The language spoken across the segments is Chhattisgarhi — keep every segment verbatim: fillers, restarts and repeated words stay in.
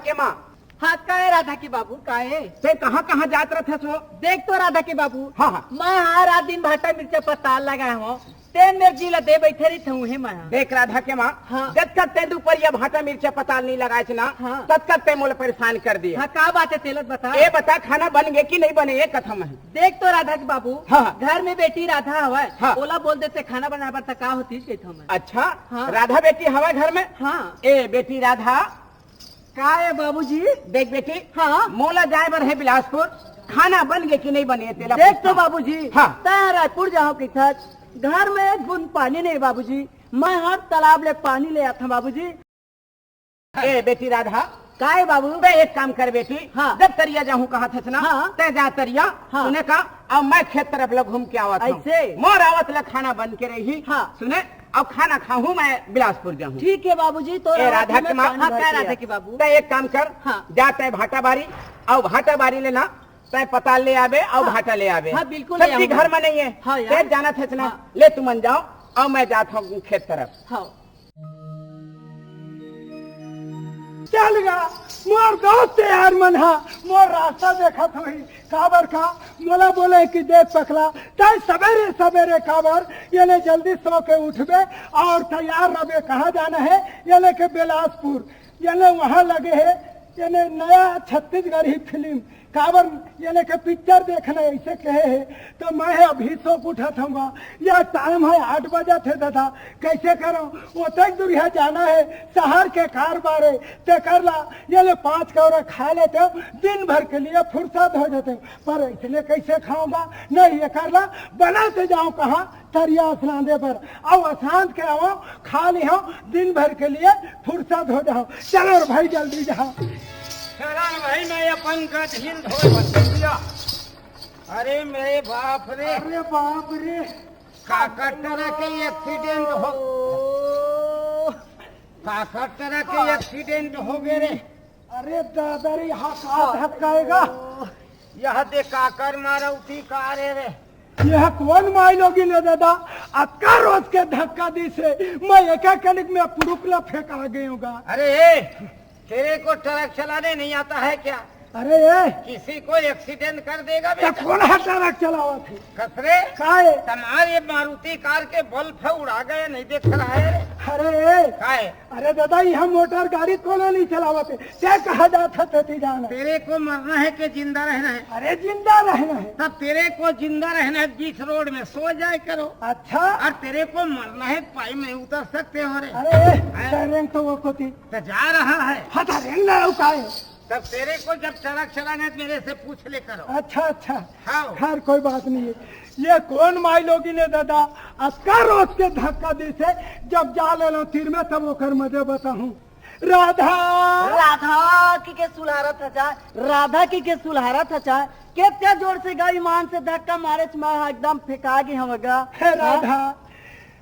के माँ। हाँ, का हे राधा के बाबू, का हे? ते कहाँ कहाँ जात रथस हो? देख तो राधा के बाबू, हाँ, हाँ। मैं हा रात दिन भाटा मिर्चा पताल लगाए हूँ, तेन मेर जी ला दे बैठे रहिथँव हे मैं हा। देख राधा के माँ, हाँ। जतका ते दुपहरिया भाटा मिर्चा पताल नहीं लगाए ना, हाँ। ततका ते मोला परेशान कर दिए। हाँ, का बात हे तेला बता। ए बता, खाना बन गे कि नहीं बने, ये कथा में। देख तो राधा के बाबू, हाँ। घर में बेटी राधा हवय, हाँ। ओला बोल देते खाना बनाए बर त का होतीस कहिथँव मैं। अच्छा, हाँ। राधा बेटी हवय घर में? हाँ। ए बेटी राधा, का हे बाबूजी? देख बेटी, हाँ। मोला जाए बर हे बिलासपुर, खाना बन गे कि नहीं बने तेला देख तो पूछना। बाबूजी, हाँ। तैं रायपुर जाहूँ कहिथस, घर में एक बूंद पानी नहीं बाबूजी, मैं हर तालाब ले पानी ले आथँव बाबूजी। ए बेटी राधा, का हे बाबू? तैं एक काम कर बेटी, हाँ। जब तरिया जाहूँ कहत हस ना, हाँ। तैं जा तरिया, हाँ। सुने का, अउ मैं खेत तरफ ले घूम के आवत हँव। अइसे? मोर आवत ले खाना बन के रही। हाँ। सुने, अउ खाना खाहूँ मैं बिलासपुर जाहूँ। ठीक हे बाबूजी, तो ए राधा के माँ, हाँ, का राधा के बाबू? तैं एक काम कर, हाँ। जा तैं भाटा बारी, अउ भाटा बारी ले ना, तैं पताल ले आबे, अउ हाँ। भाटा ले आबे। हाँ, बिल्कुल ले सब्जी आऊँगा। घर में नहीं हे। हाँ यार। तैं जानत हस ना, हाँ। ले तुमन जाव, अउ मैं जात हँव खेत तरफ। हाँ। चल गा, मोर दोस्त यार मन हा मोर रास्ता देखत होही। काबर का मोला बोले कि देख पकला, तैं सबेरे सबेरे काबर ये ले जल्दी सो के उठबे अउ तैयार रहबे। कहाँ जाना हे? ये ले के बिलासपुर, ये ले वहाँ लगे हे, ये ले नया छत्तीसगढ़ी फिल्म काबर ये ले के पिक्चर देखना हे, अइसे कहे हे, त मैं हे अभी सो के उठत हँव। ये टाइम हे आठ बजत हे दादा, कइसे करँव? ओतेक दूरिहा जाना हे, सहर के कार बार हे, तेकर ला ये ले पाँच कौरा खा लेतेंव, दिन भर के लिए फुरसत हो जातेंव, पर अइसने कइसे खाहूँ गा? नहीं, एकर ला बनाते जाहूँ कहाँ? तरिया असनांदे बर, अउ असनांद के आवँव, खा लिहँव, दिन भर के लिए फुरसत हो जाहूँ। चलो रे भाई, जल्दी जाहूँ। चलो रे भाई, मैं अपन गजहिल धोए बर चल दिया। अरे मेरे बाप रे। अरे बाप रे। काकर टरा के एक्सीडेंट हो, काकर टरा के एक्सीडेंट हो गे रे। अरे दादा रे, ये हा का धक्का हे गा? ये दे काकर मारउती कार हे रे। ये कोन माईलोगिन हे दादा, अतका रोज के धक्का दिस हे, मैं एका कनिक में पुरुख ला फेंका गेंव गा। अरे ए, तेरे को ट्रक चलाने नहीं आता है क्या? अरे ए, किसी को एक्सीडेंट कर देगा त बेटा। कोन हा ट्रक चलावत हे? कस रे? काय? तुम्हारे मारुति कार के बल्ब उड़ा गए, नहीं देख रहा है? अरे ए, काय? अरे दादा, ये मोटर गाड़ी कोनो नहीं चलावत हे, तैं कहाँ जात हस तेती जाना। तेरे को मरना है कि जिंदा रहना है? अरे जिंदा रहना हे। तब तेरे को जिंदा रहना है, बीच रोड में सो जाए करो। अच्छा। और तेरे को मरना है, पाई में उतर सकते हो रे। अरे ए, हैं? तैं रेंग तो ओ कोती। तो जा रहा है। हाँ, त रेंग ना, अउ काय? तब तेरे को जब ट्रक चलाना है, मेरे से पूछ ले करो। अच्छा, अच्छा। हाँ। खैर, कोई बात नहीं हे। ये कोन माईलोगिन हे दादा, अतका रोज के धक्का दिस हे, जब जा ले लो तीर में, तब ओकर मजे बताहूँ। राधा। राधा कहिके सुलहारत हस, राधा कहिके सुलहारत हस, केतना जोर से गा, ईमान से धक्का मारेस, मैं हा एकदम फेंका गे हँव गा। हे राधा,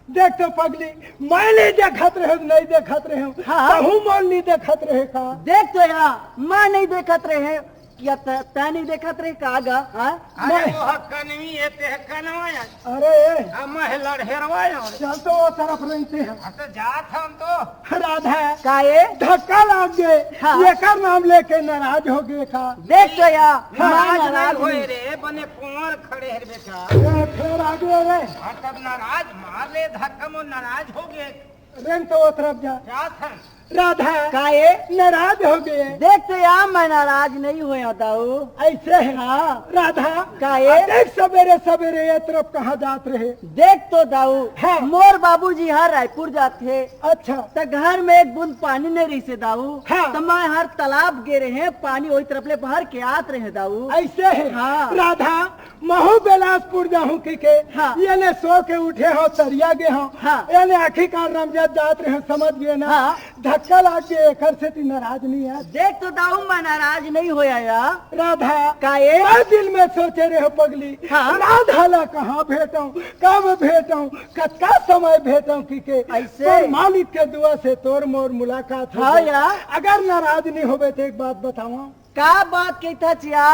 देख तो पगली, मैं नहीं देखत रहेंव, नहीं देखत रहेंव। हाँ। तहूँ मोला नहीं देखत रहे का? देख तो या, मैं नहीं देखत रहेंव, या त-, तैं नहीं देखत रहे का गा? हाँ? अरे मैं वो हा कनवी हे, ते हा कनवा हे। अरे ए। आ, मैं हा लड़हेरवा हे। चल तो ओ तरफ रेंगते हन। हाँ, तो जात हन तो। राधा। का ए? धक्का लाग गे। हाँ। एकर नाम लेके नाराज हो गे का? देख तो या, हाँ। मैं नाराज नहीं होय रे, बने कुंवर खड़े हे बेटा। ए, फेर आगे रे। हाँ, तब नाराज मार ले धक्का, मोर नाराज हो गे। रेंग तो ओ तरफ जा। जात हन। राधा। का ए? नाराज हो गे। देख तो या, मैं नाराज नहीं होय हँव दाऊ। अइसे हे? हाँ। राधा। का ए? देख सबेरे सबेरे ए तरफ कहाँ जात रहे? देख तो दाऊ, हाँ। मोर बाबूजी हा रायपुर जात हे। अच्छा। त घर में एक बूंद पानी नहीं रहिस हे दाऊ। हाँ। त मैं हर तालाब गे रहेंव, पानी ओही तरफ ले भर के आत रहेंव दाऊ। अइसे हे? हाँ। राधा, महूँ बिलासपुर जाहूँ कहिके, हाँ। ये ले सो के उठे हँव, तरिया गे हँव। हाँ। ये ले आखिरकार रमजात जात रहेंव, समझ गे ना? हाँ। धक्का लाग गे, एकर सेती नाराज नहीं हे। देख तो दाऊ, मैं नाराज नहीं होय हँव। राधा, का ए? मैं दिल में सोचे रहेंव पगली, हाँ। राधा ला कहाँ भेटँव, कब भेटँव, कतका समय भेटँव कहिके। अइसे? तोर मालिक के दुआ से तोर मोर मुलाकात हो हाँ गे। या। अगर नाराज नहीं होबे त एक बात बतावँव। का बात कहिथस या?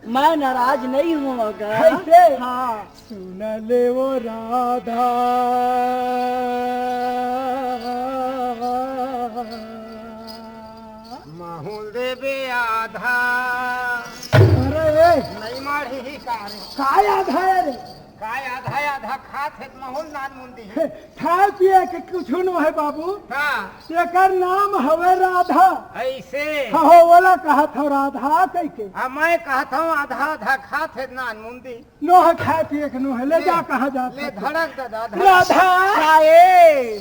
मैं नाराज नहीं हँव गा। कइसे? हाँ। सुन ले वो राधा। भूल देबे आधा। अरे ए, नहीं माढ़ही का रे? काय आधा हे रे? काय आधा, आधा खात हे त महूं ल नान मुन दिही। खाय पिये के कुछु नो हे बाबू। हाँ। एकर नाम हवे राधा। अइसे? हाँ, हो, ओला कहत हव राधा कहिके। हाँ, मैं कहत हंव आधा आधा खात हे त नान मुन दिही। नोहे खाय पिये के नोहे, ले ले, जा कहाँ जात ले हस। धड़क ददा, धड़क। राधा। काय?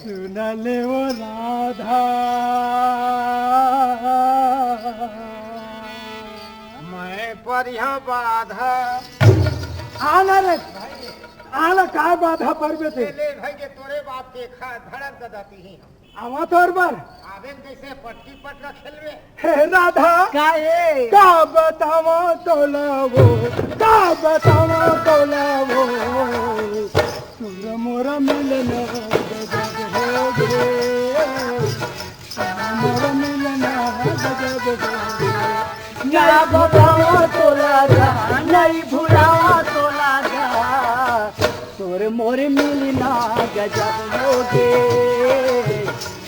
सुन ले ओ राधा। मैं परिहां बाधा। आना रे, आना, काय बाधा परबे ते? ले, ले भाई के तोरे बाप के खा, धड़क ददा तिही। आवा तोर बर। आवे कइसे पट्टी पटरा खेलबे? हे राधा। काय? का बतावंव तोला वो, का बतावंव तोला वो। तोर मोर मिलना गजब होगे। तोर मोर मिलना गजब होगे। का बतावंव तोला गा, नहीं भुलावंव तोला गा। तोर मोर मिलना गजब होगे।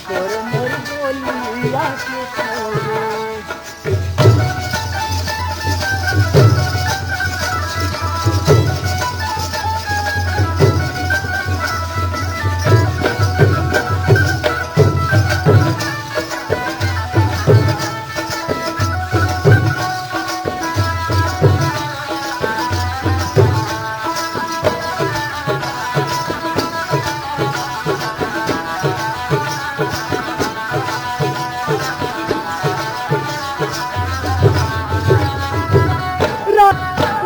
तोर मोर बोलिया के तोरे। रा-,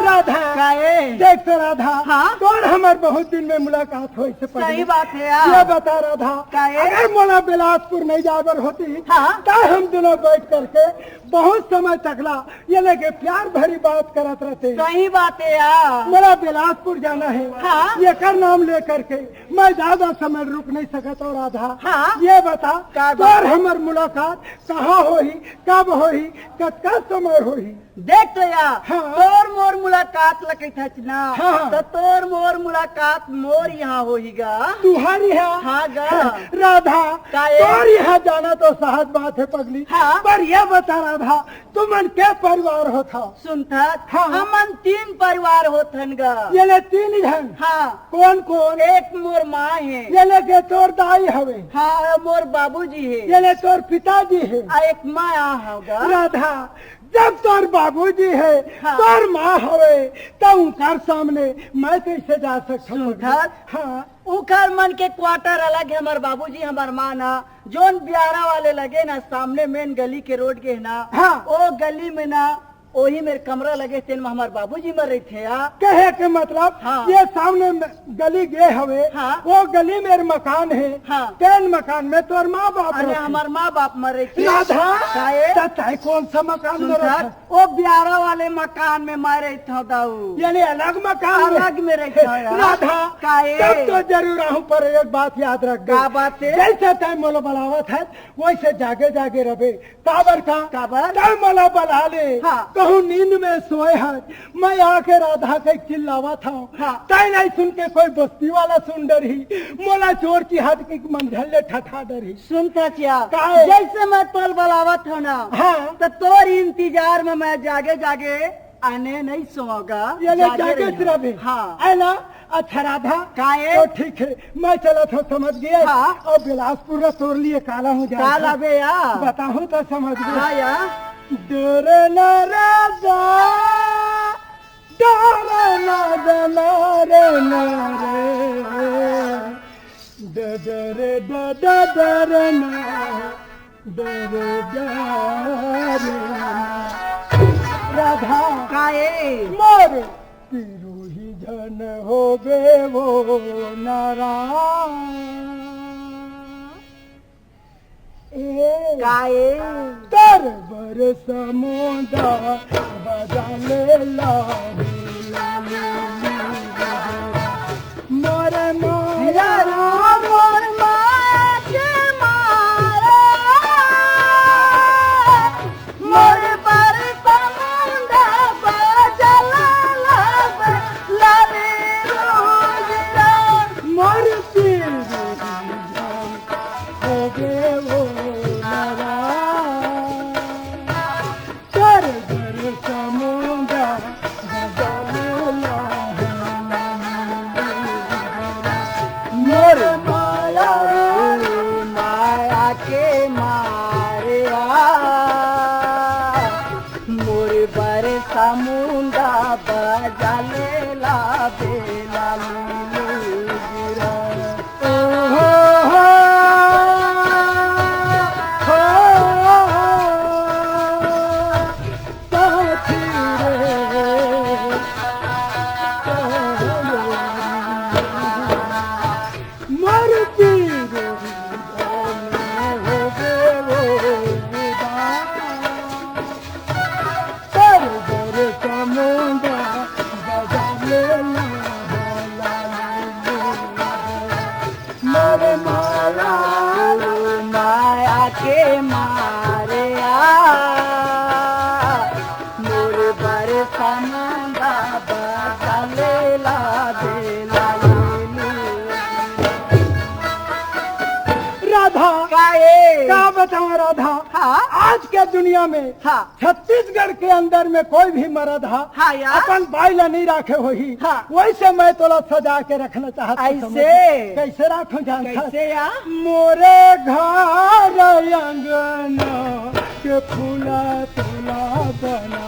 राधा, काहे? देख तो राधा, हाँ? तोर हमर बहुत दिन में मुलाकात होइस हे पगली। सही बात हे यार। ये बता राधा, काहे? अगर मोला बिलासपुर नहीं जाए बर होतिस, हाँ? त हम दूनों बैठ करके बहुत समय तक ला ये लेके प्यार भरी बात करत रहतेन। सही बात हे यार। मोला बिलासपुर जाना हे। हाँ। एकर नाम लेकर के मैं ज्यादा समय रुक नहीं सकत हंव राधा। हाँ। ये बता, का बात? तोर हमर मुलाकात कहाँ होही, कब होही, कतका समय होही? देख तो यार, हाँ। तोर मोर मुलाकात ला कहिथस ना, हाँ, हाँ। त तोर मोर मुलाकात मोर इहाँ होही गा। तुँहर इहाँ? हाँ गा। राधा, काहे? तोर इहाँ जाना तो सहज बात हे पगली। हाँ। पर ये बता राधा, तुमन के परिवार होथव? सुनथस? हाँ। हमन तीन परिवार होथन गा। ये ले तीन झन? हाँ। कोन कोन? एक मोर माँ हे। ये ले के तोर दाई हवे। हाँ, मोर बाबूजी हे। ये ले तोर पिताजी हे। आ एक मैं हंव गा। राधा, जब तोर बाबूजी हे, हाँ। तोर माँ हवे, त उंकर सामने मैं कइसे जा सकथंव? सुनथस? हाँ। उंकर मन के quarter अलग हे, हमर बाबूजी, हमर माँ ना, जोन बियारा वाले लगे ना, सामने main गली के road गे हे ना, हाँ। ओ गली में ना, ओही मेर कमरा लगे, तेन में हमर बाबूजी मन रहिथे या। कहे के मतलब, हाँ। ये सामने में गली गे हवे, हाँ। वो गली मेर मकान हे, हाँ। तेन मकान में तोर माँ बाप अरे, रहिथे। हमर माँ बाप मन रहिथे। राधा, काहे? त तैं कोन सा मकान में सुनथस? रहिथस? ओ बियारा वाले मकान में मैं रहिथंव दाऊ। यानी अलग मकान में? अलग में रहिथंव यार। राधा, काहे? तब तो जरूर आहूँ, पर एक बात याद रख दे। का बात हे? जइसे तैं मोला बलावत हस, वइसे जागे जागे रबे। काबर का? काबर? तैं मोला बला ले। हाँ। कहूँ नींद में सोए हस, मैं आके राधा कहिके चिल्लावत हंव। हाँ। तैं नहीं सुन के कोई बस्ती वाला सुन डरही, मोला चोर चिहाट के मन झन ले ठठा डरही। सुनथस या, काहे? जइसे मैं तोला बलावत हंव ना, हाँ। त तोर इंतजार में मैं जागे जागे अने नहीं सोवंव गा, ये ले जागे जागे रहिहूँ। रबे। हाँ। हे ना? अच्छा राधा, काहे? तो ठीक हे, मैं चलत हंव, समझ गे? हाँ। अउ बिलासपुर ला तोर लिए का लाहूँ जात हंव। का लाबे या? बताहूँ त समझ गे। हाँ या। डरे ना राधा, डरे ना, डरे ना रे, डरे, डरे ना। डरे डरे ना। राधा। काहे? मोर पिरोही झन होबे वो नाराज। ए। काहे? तोर बर समुंदर बदले लाही। मोर माया, मोर माया के मारे, मोर बर समुंदर बदले लाही। मोर पीर होगे वो नाराज। बरसा मुंडा बजा ले ला बेला लीली गिरा। ओ हो हो, हो हो, साथी रे, मर पीर हो गए वो। पर बर का मुंडा बजा ले ला, ला, ला, ला। मोरे माला माया के मारे आ, मोरे बर का मुंडा बजा ले ला, दे ला, ले, ले। राधा, का ए? का बताऊं राधा? हाँ। आज के दुनिया में हाँ। छत्तीसगढ़ के अंदर में कोई भी मरद हा हाँ यार। अपन बाई ला नहीं राखे होही, हाँ। वैसे मैं तोला सजा के रखना चाहत हूँ, ऐसे? समझ? कैसे राखूं जानत हस? कैसे यार? मोरे घर अंगना के फूला तोला बना।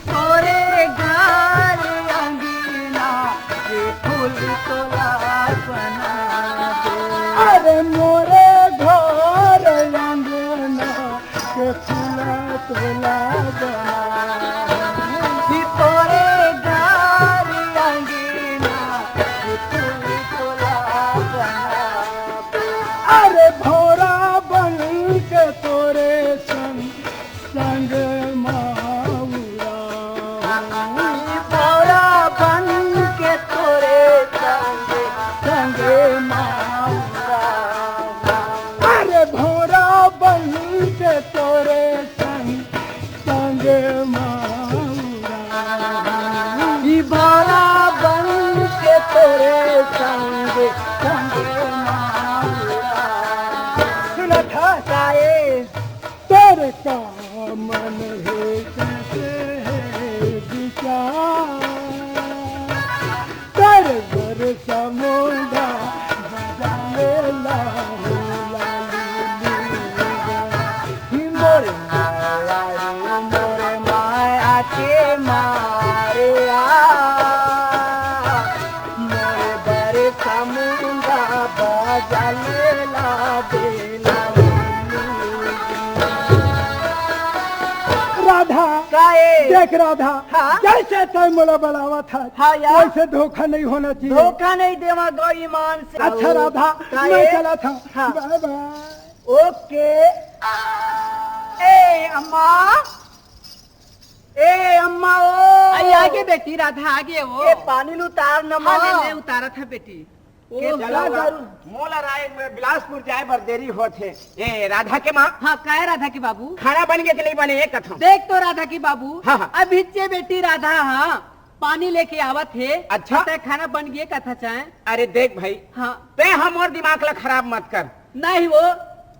तोरे घर अंगना के फूल तोला बना दे। अरे मोरे घर अंगना के फूला तोला बना। कि तोरे घर अंगना के फूल तोला बना। अरे भौरा बन के तोरे संग, संग माउरा। भौरा बन के तोरे संग, संग माउरा। अरे भौरा बन के तोरे संग, संग माउरा। ई भौरा बन के तोरे संग, संग माउरा। सुनत हस? काए? तोर का मन हे, कैसे हे विचार? तोर बर समुंदा बजा ले ला, ला, ला, ला। मोर माया, मोर माया के मारे आ, मोर बर समुंदा बजा ले ला, दे ला। राधा, काए? देख राधा, हाँ? जैसे तैं मोला बलावत हस, हाँ यार। वैसे धोखा नहीं होना चाहिए। धोखा नहीं देवा गो ईमान से। अच्छा राधा, काए? मैं चलत हूँ। हाँ। बाय बाय। ओके। ए अम्मा, ए अम्मा ओ। आई आगे बेटी, राधा आगे ओ। ए पानी ल उतार न हाँ, माँ। ले, ले, उतारत हे बेटी। ओ, के चला चला गा। गारू। मोला राय में बिलासपुर जाए बर देरी होत हे। ए, राधा के माँ। हाँ, काय राधा के बाबू? खाना बन गे कि नहीं बने, ये कथम। देख तो राधा के बाबू, हाँ, हाँ। अभी चे बेटी राधा, हाँ, पानी लेके आवत हे। अच्छा। तै खाना बन गे कथा चाहे? अरे देख भाई, हाँ। तै हम और दिमाग ला खराब मत कर। नहीं वो,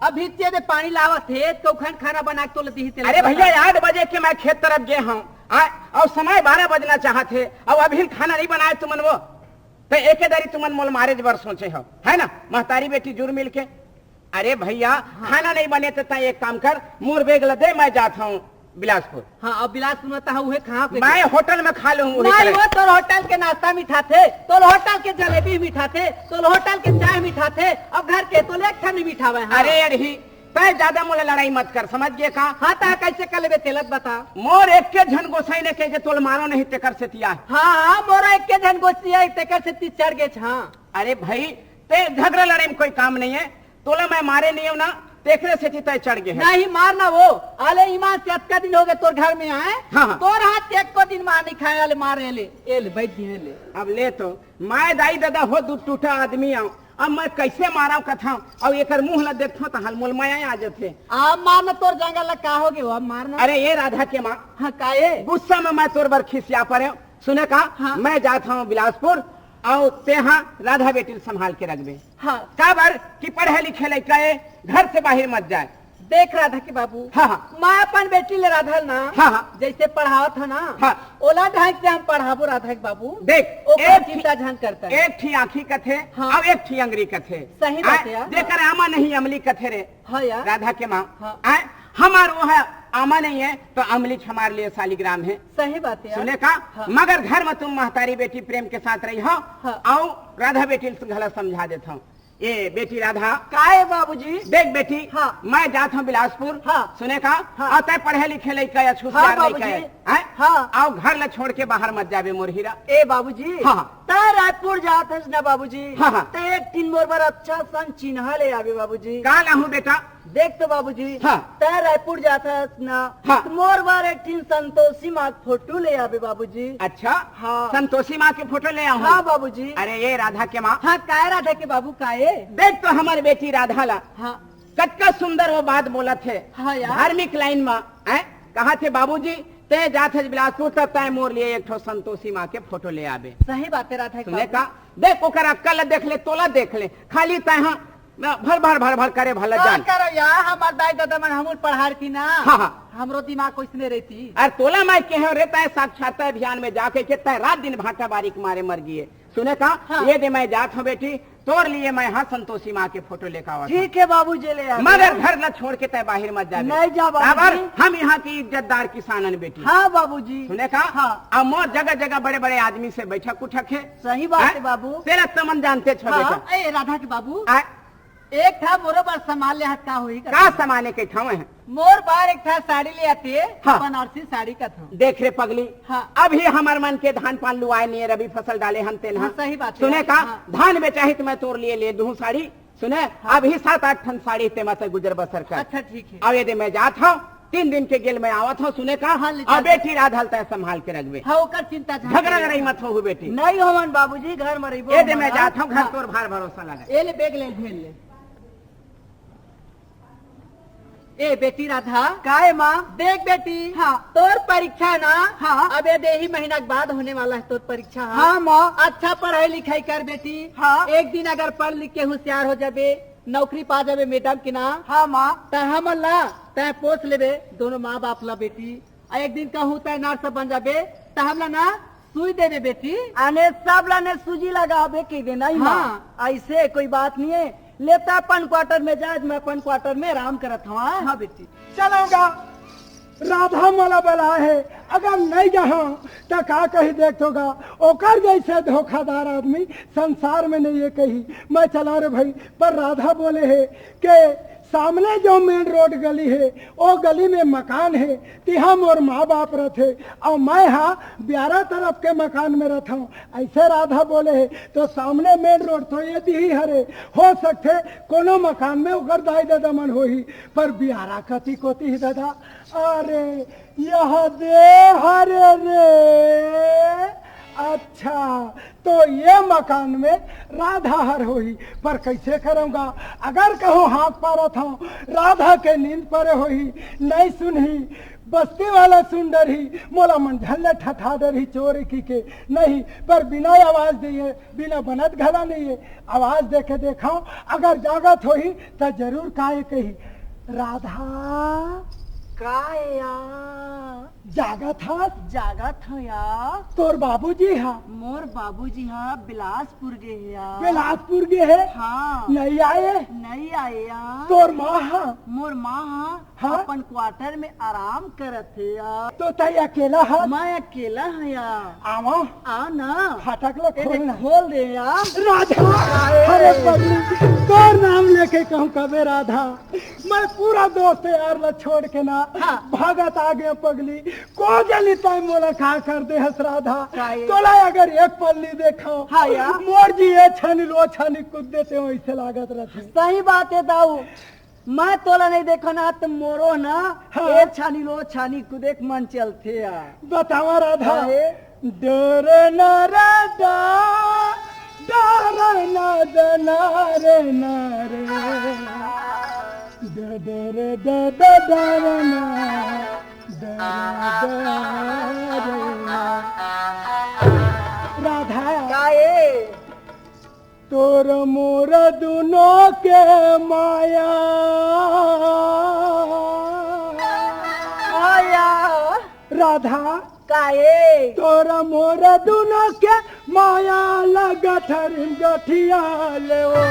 अभी चे दे पानी लावत हे, तो खन खाना बना के तोला दिही तेला अरे बता। भैया, आठ बजे के मैं खेत तरफ गे हूँ, आ, और समय बारह बजना चाहत हे, और अभी खाना नहीं बनाए तुमन वो। त एके दारी तुमन मोल मारे बर सोचे हो, है ना? महतारी बेटी जुर मिल के। अरे भैया, हाँ। खाना नहीं बने त तैं एक काम कर, मोर बैग ला दे, मैं जात हूँ बिलासपुर। हाँ, अब बिलासपुर में तहा उहे कहाँ पे मैं होटल में खा लूँ, उहे नहीं, करे। वो तोर होटल के नाश्ता मिठाथे, तोर होटल के जलेबी मिठाथे, तोर होटल के चाय मिठाथे, अब घर के तो एक ठन मिठावे, हाँ। अरे अड़ही, तै ज्यादा मोला लड़ाई मत कर, समझ गे का? हाँ, त कैसे कर लेबे, तेला त बता। मोर एक्के झन गोसाई ने कहे के तोल मारो नहीं, तेकर सेतिया। हाँ, हाँ, मोरा एक्के झन गोसाई है, तेकर सेती चढ़ गे छ, हाँ। अरे भाई, ते झगड़ा लड़ाई में कोई काम नहीं है, तोला मैं मारे नहीं हूँ ना, तेकरे सेती तै चढ़ गे है। नहीं, मार ना वो, आले ईमान से अतका दिन हो गए तोर घर में आए, हाँ, हाँ। तोर हाथ से एको दिन मार नहीं खाए, आले मार, ए ले, ए ले, बैठ गे, ए ले। अब ले तो, मैं दाई ददा हो दू टूटा आदमी आऊँ, अब मैं कैसे मारव कथव, अउ एकर मुंह ला देखथव त हलमोल मया आ जथे। अब मार न तोर जंगल ला का होगे हो, अब मार न। अरे ये राधा के माँ, हाँ, का ये? गुस्सा में मैं तोर बर खिसिया परे। सुने का, हाँ। मैं जात हूँ बिलासपुर, अउ तेहा राधा बेटी ल संभाल के रखबे। हाँ। काबर कि पढ़े लिखे लइका ए, घर से बाहर मत जाए। देख राधा के बाबू, हाँ, हाँ। मैं अपन बेटी ले राधा ल ना, हाँ, हाँ। जैसे पढ़ावत ह ना, हाँ। ओला ढंग से हम पढ़ाबो राधा के बाबू। देख, ओकर एक चिंता झन करता है। एक ठी आँखी कथे, हाँ। अब एक ठी अंगरी कथे। सही बात है यार। जेकर आमा नहीं अमली कथे रे। हाँ यार। राधा के माँ। हाँ। आय, हमार वो है आमा नहीं है तो अमली हमारे लिए शालिग्राम है। सही बात है यार। सुने का? हाँ। मगर घर में तुम महतारी बेटी प्रेम के साथ रही हो। हाँ। अउ राधा बेटी ल घला समझा देत हूँ। ए बेटी राधा। का है बाबूजी? देख बेटी, हाँ। मैं जात हूँ बिलासपुर। हाँ। सुने का? हाँ। अउ तैं पढ़े लिखे लइका या हाँ छुसियार लइका बाबूजी। है, हैं? हाँ। अउ घर ला छोड़ के बाहर मत जाबे मोर हीरा। ए बाबूजी, हाँ, हाँ। तैं रायपुर जात हस ना बाबूजी, हाँ, हाँ। तैं एक ठिन मोर बर अच्छा सन चिन्हा ले आबे बाबूजी। का लाहूँ बेटा? देख तो बाबूजी, हाँ। तैं रायपुर जात हस ना, हाँ। त मोर बर एक ठिन संतोषी माँ के फोटो ले आबे बाबूजी। अच्छा, हाँ। संतोषी माँ के फोटो ले आहूँ? हाँ बाबूजी। अरे ये राधा के माँ। हाँ, काय राधा के बाबू, काय? देख तो हमर बेटी राधा ला। हाँ। कतका सुंदर वो बात बोलत हे। हाँ यार। धार्मिक लाइन में, हैं? कहा थे बाबूजी, तैं जात हस बिलासपुर, तब तैं मोर लिए एक ठो संतोषी माँ के फोटो ले आबे। सही बात है राधा के सुने बाबू। का? देख ओकर अक्कल ला देख ले, तोला देख ले, खाली तैं हा भर भर भर भर करे भला का जान। करो यार, हमार दाई ददा मन हमन पढ़ार की ना। हाँ, हाँ। हमरो दिमाग कोइसने रहती। अरे तोला मैं कहे रे, तैं साक्षरता अभियान में जाके के तैं रात दिन भाटा बारी के मारे मर गिए। सुने का? हाँ। ये दे मैं जात हूँ बेटी, तोर लिए मैं हा संतोषी माँ के फोटो लेके आवत हूँ। ठीक है बाबूजी, ले आ। मगर घर ला छोड़ के तैं बाहर मत जाबे। नहीं जा बाबूजी। काबर हम यहाँ की इज्जतदार किसान हन बेटी। हाँ बाबूजी। सुने का? हाँ। अब मोर जगह जगह बड़े बड़े आदमी से बैठक उठक है। सही बात हैं? है बाबू। तेला तमन जानते छो हाँ, बेटा। ए राधा के बाबू। आ? एक ठा मोरो बर सामान ले हट का होही का? का सामान है के ठावे है? मोर बर एक ठा साड़ी ले आते, हाँ। बनारसी साड़ी का था। देख रे पगली, हाँ। अभी हमर मन के धान पान लुआए नहीं है, रबी फसल डाले हम तेन हाँ, हा। सही बात है। सुने का? हाँ। धान बेचाही त मैं तोर लिए ले दूँ साड़ी। सुने, हाँ। अभी सात आठ ठन साड़ी ते मत गुजर बसर कर। अच्छा, ठीक है। अब ये दे मैं जात हूँ, तीन दिन के गेल मैं आवत हूँ। सुने का? हाँ, ले अउ जा। बेटी राधा ल तैं संभाल के रखबे। हाँ, ओकर चिंता झा झगड़ा करे। लड़ाई मत होहू बेटी। नहीं होवन बाबूजी, घर में रहिबो ये दे मैं हमारा। जात हूँ, घर हाँ। तोर भार भरोसा लगा। ए ले बैग ले, झेल ले। ए बेटी राधा। काय माँ? देख बेटी, हाँ। तोर परीक्षा ना, हाँ। अब ये दे ही महीना के बाद होने वाला है तोर परीक्षा, हाँ। हाँ माँ। अच्छा पढ़ाई लिखाई कर बेटी। हाँ। एक दिन अगर पढ़ लिख के होशियार हो जाबे, नौकरी पा जाबे मैडम के ना। हाँ माँ। त हमन ला तैं पोस लेबे, दोनों माँ बाप ला बेटी। आ एक दिन कहूँ तैं नर्स बन जाबे, त हमला ना सुई देबे बेटी। आने सब ला ने सूजी लगाबे के दे नहीं माँ। हाँ। ऐसे कोई बात नहीं है। ले त अपन क्वार्टर में जा, मैं अपन क्वार्टर में आराम करत हूँ। हाँ बेटी। चलूंगा। राधा मोला बला है, अगर नहीं जाहूँ त का कही देख तो गा, ओकर जैसे धोखादार आदमी संसार में नहीं है कही। मैं चला रे भाई, पर राधा बोले है कि सामने जो मेन रोड गली है, ओ गली में मकान है, तिहा मोर माँ बाप रहते, अउ मैं हा ब्यारा तरफ के मकान में रहता हूँ। ऐसे राधा बोले है, तो सामने मेन रोड तो ये दी ही हरे, हो सकते कोनो मकान में ओकर दाई ददा मन होही, पर ब्यारा कति कोती ही ददा। अरे, यह दे हरे रे। अच्छा, तो ये मकान में राधा हर होही, पर कैसे करूँगा? अगर कहूँ हाँक पारत हूँ, राधा के नींद परे होही, नहीं सुनही, बस्ती वाला सुन डरही, मोला मन झल्ले ठठा डरही चोर की के। नहीं, पर बिना आवाज दिए, बिना बनत घला नहीं है। आवाज देके देखो, अगर जागत होही, त जरूर काय कही, "राधा।" काय या? जागत हस? जागत हूँ या। तोर बाबूजी हा? मोर बाबूजी हा बिलासपुर गे हे या। बिलासपुर गे हे? हाँ। नहीं आए? नहीं आए या। तोर माँ हा? मोर माँ हा हाँ? अपन क्वार्टर में आराम करत हे या। तो तैं अकेला हा? मैं अकेला हूँ या। आवा। आ ना। फाटक ला ए खोल देख, ना। खोल दे या। राधा, अरे पगली, तोर नाम लेके कहूँ कबे राधा, मैं पूरा दोस्त यार ला छोड़ के ना हाँ। भागत आ गया पगली। को जली तैं मोला का कर दे हस राधा। का ये? तोला अगर एक पल नहीं देखा, हाँ या। मोर जी ये छानी लो छानी कूद देते हो, ऐसे लागत रहते। सही बात है दाऊ, मैं तोला नहीं देखो ना त मोरो ना हाँ। ए छानी लो छानी कूदे के मन चलथे या। बतावा राधा। काहे? डरे ना रे डा, डरे ना द ना रे ना रे। ड-, डरे ड-, ड-, डरे ना। डरे ड-, डरे ना। राधा। काहे? तोर मोर दुनो के माया। आया। राधा। काहे? तोर मोर दुनो के माया लगत हरिम गठिया ले ओ।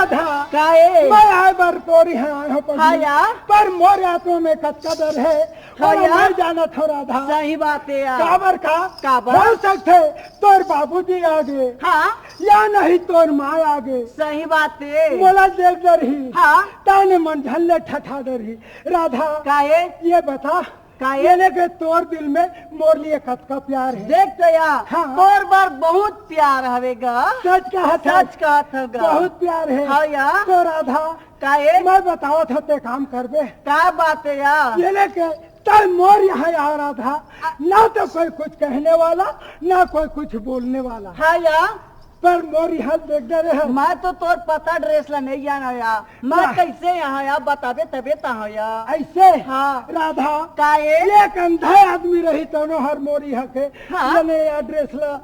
राधा, काए? मैं आए बर तोर इहाँ आए हँव पगली। हाँ या। पर मोर आत्मा में कतका डर हे, हाँ ओला या। मैं जानत हँव राधा। सही बात हे यार। काबर का? काबर? हो सकथे तोर बाबूजी आगे, हाँ। या नहीं तोर माँ आगे। सही बात हे। मोला देख डरही। हाँ। तैं मन झन ले ठठा डरही। राधा, काए? ये बता, काए? ये ले के तोर दिल में मोर लिए कतका प्यार हे। देख तो या, हाँ। तोर बर बहुत प्यार हवे गा। सच कहत हँव। सच कहत हँव गा। बहुत प्यार हे। हाँ या। तो राधा, काए? मैं बतावत हँव, तैं काम करबे। का बात हे या? ये ले के तैं मोर इहाँ आ राधा, ना तो कोई कुछ कहने वाला, ना कोई कुछ बोलने वाला। हाँ या। पर मोर इहाँ देख डरे हे। मैं तो तोर पता ड्रेस ला नहीं जानँव या। मैं वाह। कैसे इहाँ या बताबे तबे त हँव या। ऐसे? हाँ। राधा, काए? एक अंधा आदमी रही तोनो हर मोर इहाँ के, हाँ। लने या ड्रेस ला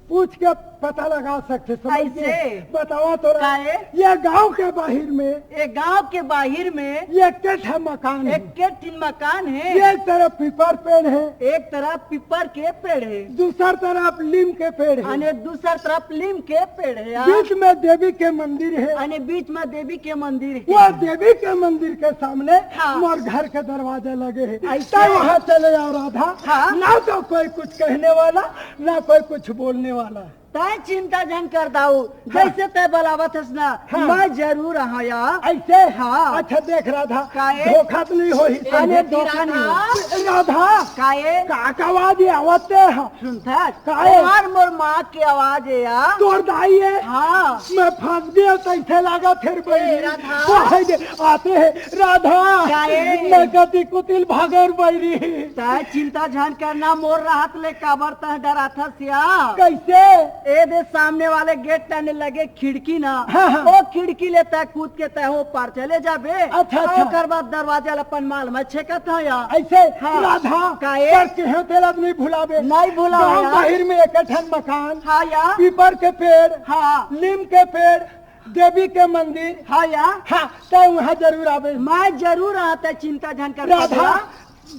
पूछ के पता लगा सकथे, समझ ऐसे? गे? बतावा तो रा-, काए? ये गाँव के बाहिर में, ये गाँव के बाहिर में एक ठन मकान हे। एक ठन मकान हे। एक तरफ पीपर पेड़ हे। एक तरफ पीपर के पेड़ हे। दूसर तरफ लीम के पेड़ हे। अने दूसर तरफ लीम के पेड़ हे, हाँ। बीच में देवी के मंदिर हे। अने बीच में देवी के मंदिर हे। वो देवी के मंदिर के सामने हाँ। मोर घर के दरवाजा लगे हे। ऐसे? तैं वहाँ चले जाओ राधा। हाँ। ना तो कोई कुछ कहने वाला, ना कोई कुछ बोलने वाला। तैं चिंता झन कर दाऊ, हाँ। जैसे तैं बलावत हस ना, हाँ। मैं जरूर आहा या। ऐसे? हाँ। अच्छा देख राधा, काए? धोखा तो नहीं होही? अरे धोखा नहीं हो। राधा, काए? का, का आवाज ये आवत हे? सुनथस? काए? तोर मोर माँ के आवाज हे या। तोर दाई हे? हाँ। मैं फंस गेंव, तैसे लागत हे रे बहिनी। राधा। काहे दे, आते हे, राधा। काए? मैं कति कुतिल भागेंव रे बहिनी। तैं चिंता झन करना, मोर रहत ले काबर तैं डराथस या? कैसे? ए दे सामने वाले गेट तने लगे खिड़की ना, हाँ, हाँ। वो खिड़की ले तैं कूद के तैं ओ पार चले जाबे। अच्छा, अच्छा। ओकर बाद दरवाजा ले अपन माल मैं छेकत हँव या। ऐसे? हाँ। राधा, काए? पर केहेंव तेला नहीं भुलाबे। नहीं भुलाबे गाँव या। बाहिर में एक ठन मकान, हाँ या। पीपर के पेड़, हाँ। लीम के पेड़, देवी के मंदिर। हाँ या। हाँ, तैं वहाँ जरूर आबे। मैं जरूर आहा, तैं चिंता झन कर राधा, पगला।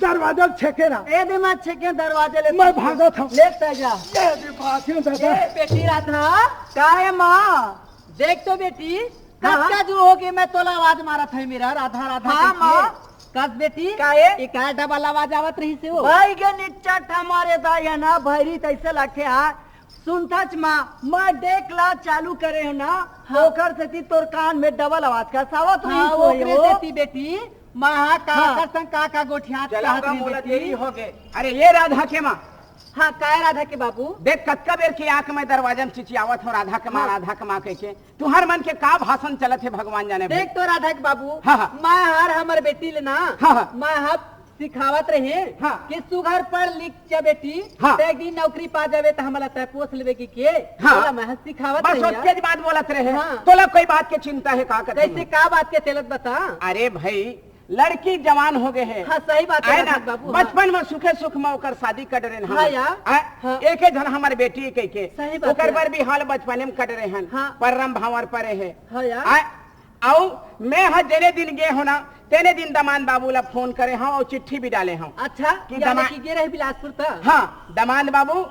दरवाजा छेके रहा। ए दे मैं छेके दरवाजा ले मैं भागत हँव। ले तैं जा। ए दे भागत हँव दादा। ए बेटी राधा, का हे माँ? देख तो बेटी, हाँ। कतका जो हो गे मैं तोला आवाज मारत हँव मेरा राधा राधा हाँ, कहिके। माँ। कस बेटी? का हे? ये का डबल आवाज आवत रहिस हे वो? भाई के निच्चट हमारे दाई हे ना, भैरी तैसे लगथे यार। सुनथस माँ, मैं डेक ला चालू करे हँव ना, हाँ। ओकर सेती तोर कान में डबल आवाज कस आवत हाँ, रहिस होही ओकरे हो। सेती बेटी, माँ हा का हाँ। कर संग का का गोठियात चला कहत का रही मोला बेटी। देरी हो गे। अरे ये राधा के माँ। हाँ, काय राधा के बाबू? देख कतका बेर के आके मैं दरवाजा में चिचियावत हँव, राधा के माँ, हाँ। राधा के माँ कहिके। तुँहर मन के का भाषण चलत हे भगवान जाने भाई। देख तो राधा के बाबू, हाँ, हाँ। मैं हर हमर बेटी ले ना, हाँ, हाँ। मैं हर सिखावत रहेंव हाँ। कि सुघर पढ़ लिख जा बेटी, हाँ। त एक दिन नौकरी पा जाबे त हमला तैं पोस लेबे कहिके, हाँ। तोला मैं सिखावत बस रहेंव। ओतकेच बात बोलत रहेंव। हाँ। तोला कोई बात के चिंता हे का कथे कैसे मैं? का बात के तेला त बता? अरे भाई, लड़की जवान हो गे हे। हाँ, सही बात हे आय ना? राधा बाबू, हाँ। बचपन में सुखे सुख में ओकर शादी कर डरेन हाँ हमन। यार। आय? हाँ। एके झन हमर बेटी कहिके। सही बात ओकर हे। बर भी हाल बचपने में कर डरेन। हाँ। परम भाँवर परे हे। हाँ यार। आय? अउ मैं ह जेने दिन गे हँव ना, तेने दिन दमांद बाबू ला फोन करे हँव अउ चिट्ठी भी डाले हँव। अच्छा, कि यानी दमा- कि गे रहे बिलासपुर त? हाँ, दमांद बाबू,